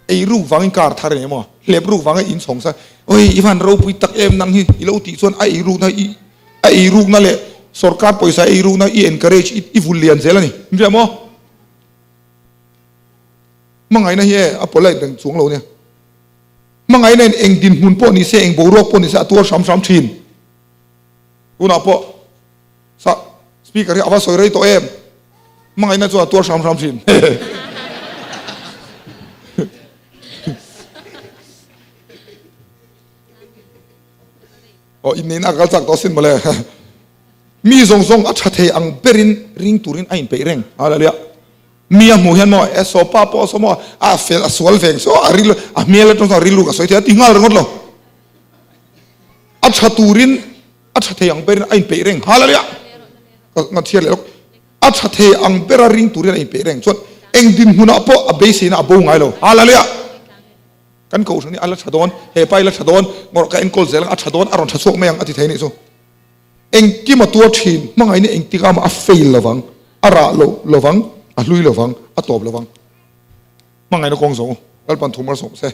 ei ruk vangin car thar eng emaw, hlep ruk vanga in chhawng sa, oi i van ropui tak em nang hi i lo tih chuan a ei rukna i a ei rukna leh sorkar pawisa ei rukna i encourage i vul lian zel a ni. Inria maw? Hmangaihna hi e a polite reng chuang lo nia. Hmangaihna in eng dinhmun pawh ni se, eng boruak pawh ni se a tuar hram hram thin. Tunah pawh Sa speaker hi a va sawi rei tawh em? Hmangaihna chuan a tuar hram hram thin. Aw inneihna a kal chak tawh sin mawle. Mi zawng zawng a tha thei ang berin ring turin a inpeih reng. Hallelujah. Mi a hmuh hian maw e saw pa pawh saw maw a fel a sual veng saw a ril a hmel atang saw rilru ka sawi thei a ti nghal ringawt lo. A tha turin A tha thei ang berin a inpeih reng. Hallelujah! Ka nga chhiar leh lawk. A tha thei ang bera ring turin a inpeih reng chuan eng dinhmunah pawh a beiseina a bo ngai lo. Hallelujah! Kan kohhran hi a la tha dawn, he pa hi la tha dawn, ngawrh ka enkawl zel ang, a tha dawn, a rawn tha chhuak mai ang a ti thei anih chu. Engkim a tuar thin, hmangaihna engtikah mah a fail lovang, a rah lo lovang, a hlui lovang, a tawp lovang. Hmangaihna kawng zawng u, Lalpan thum a sawm se.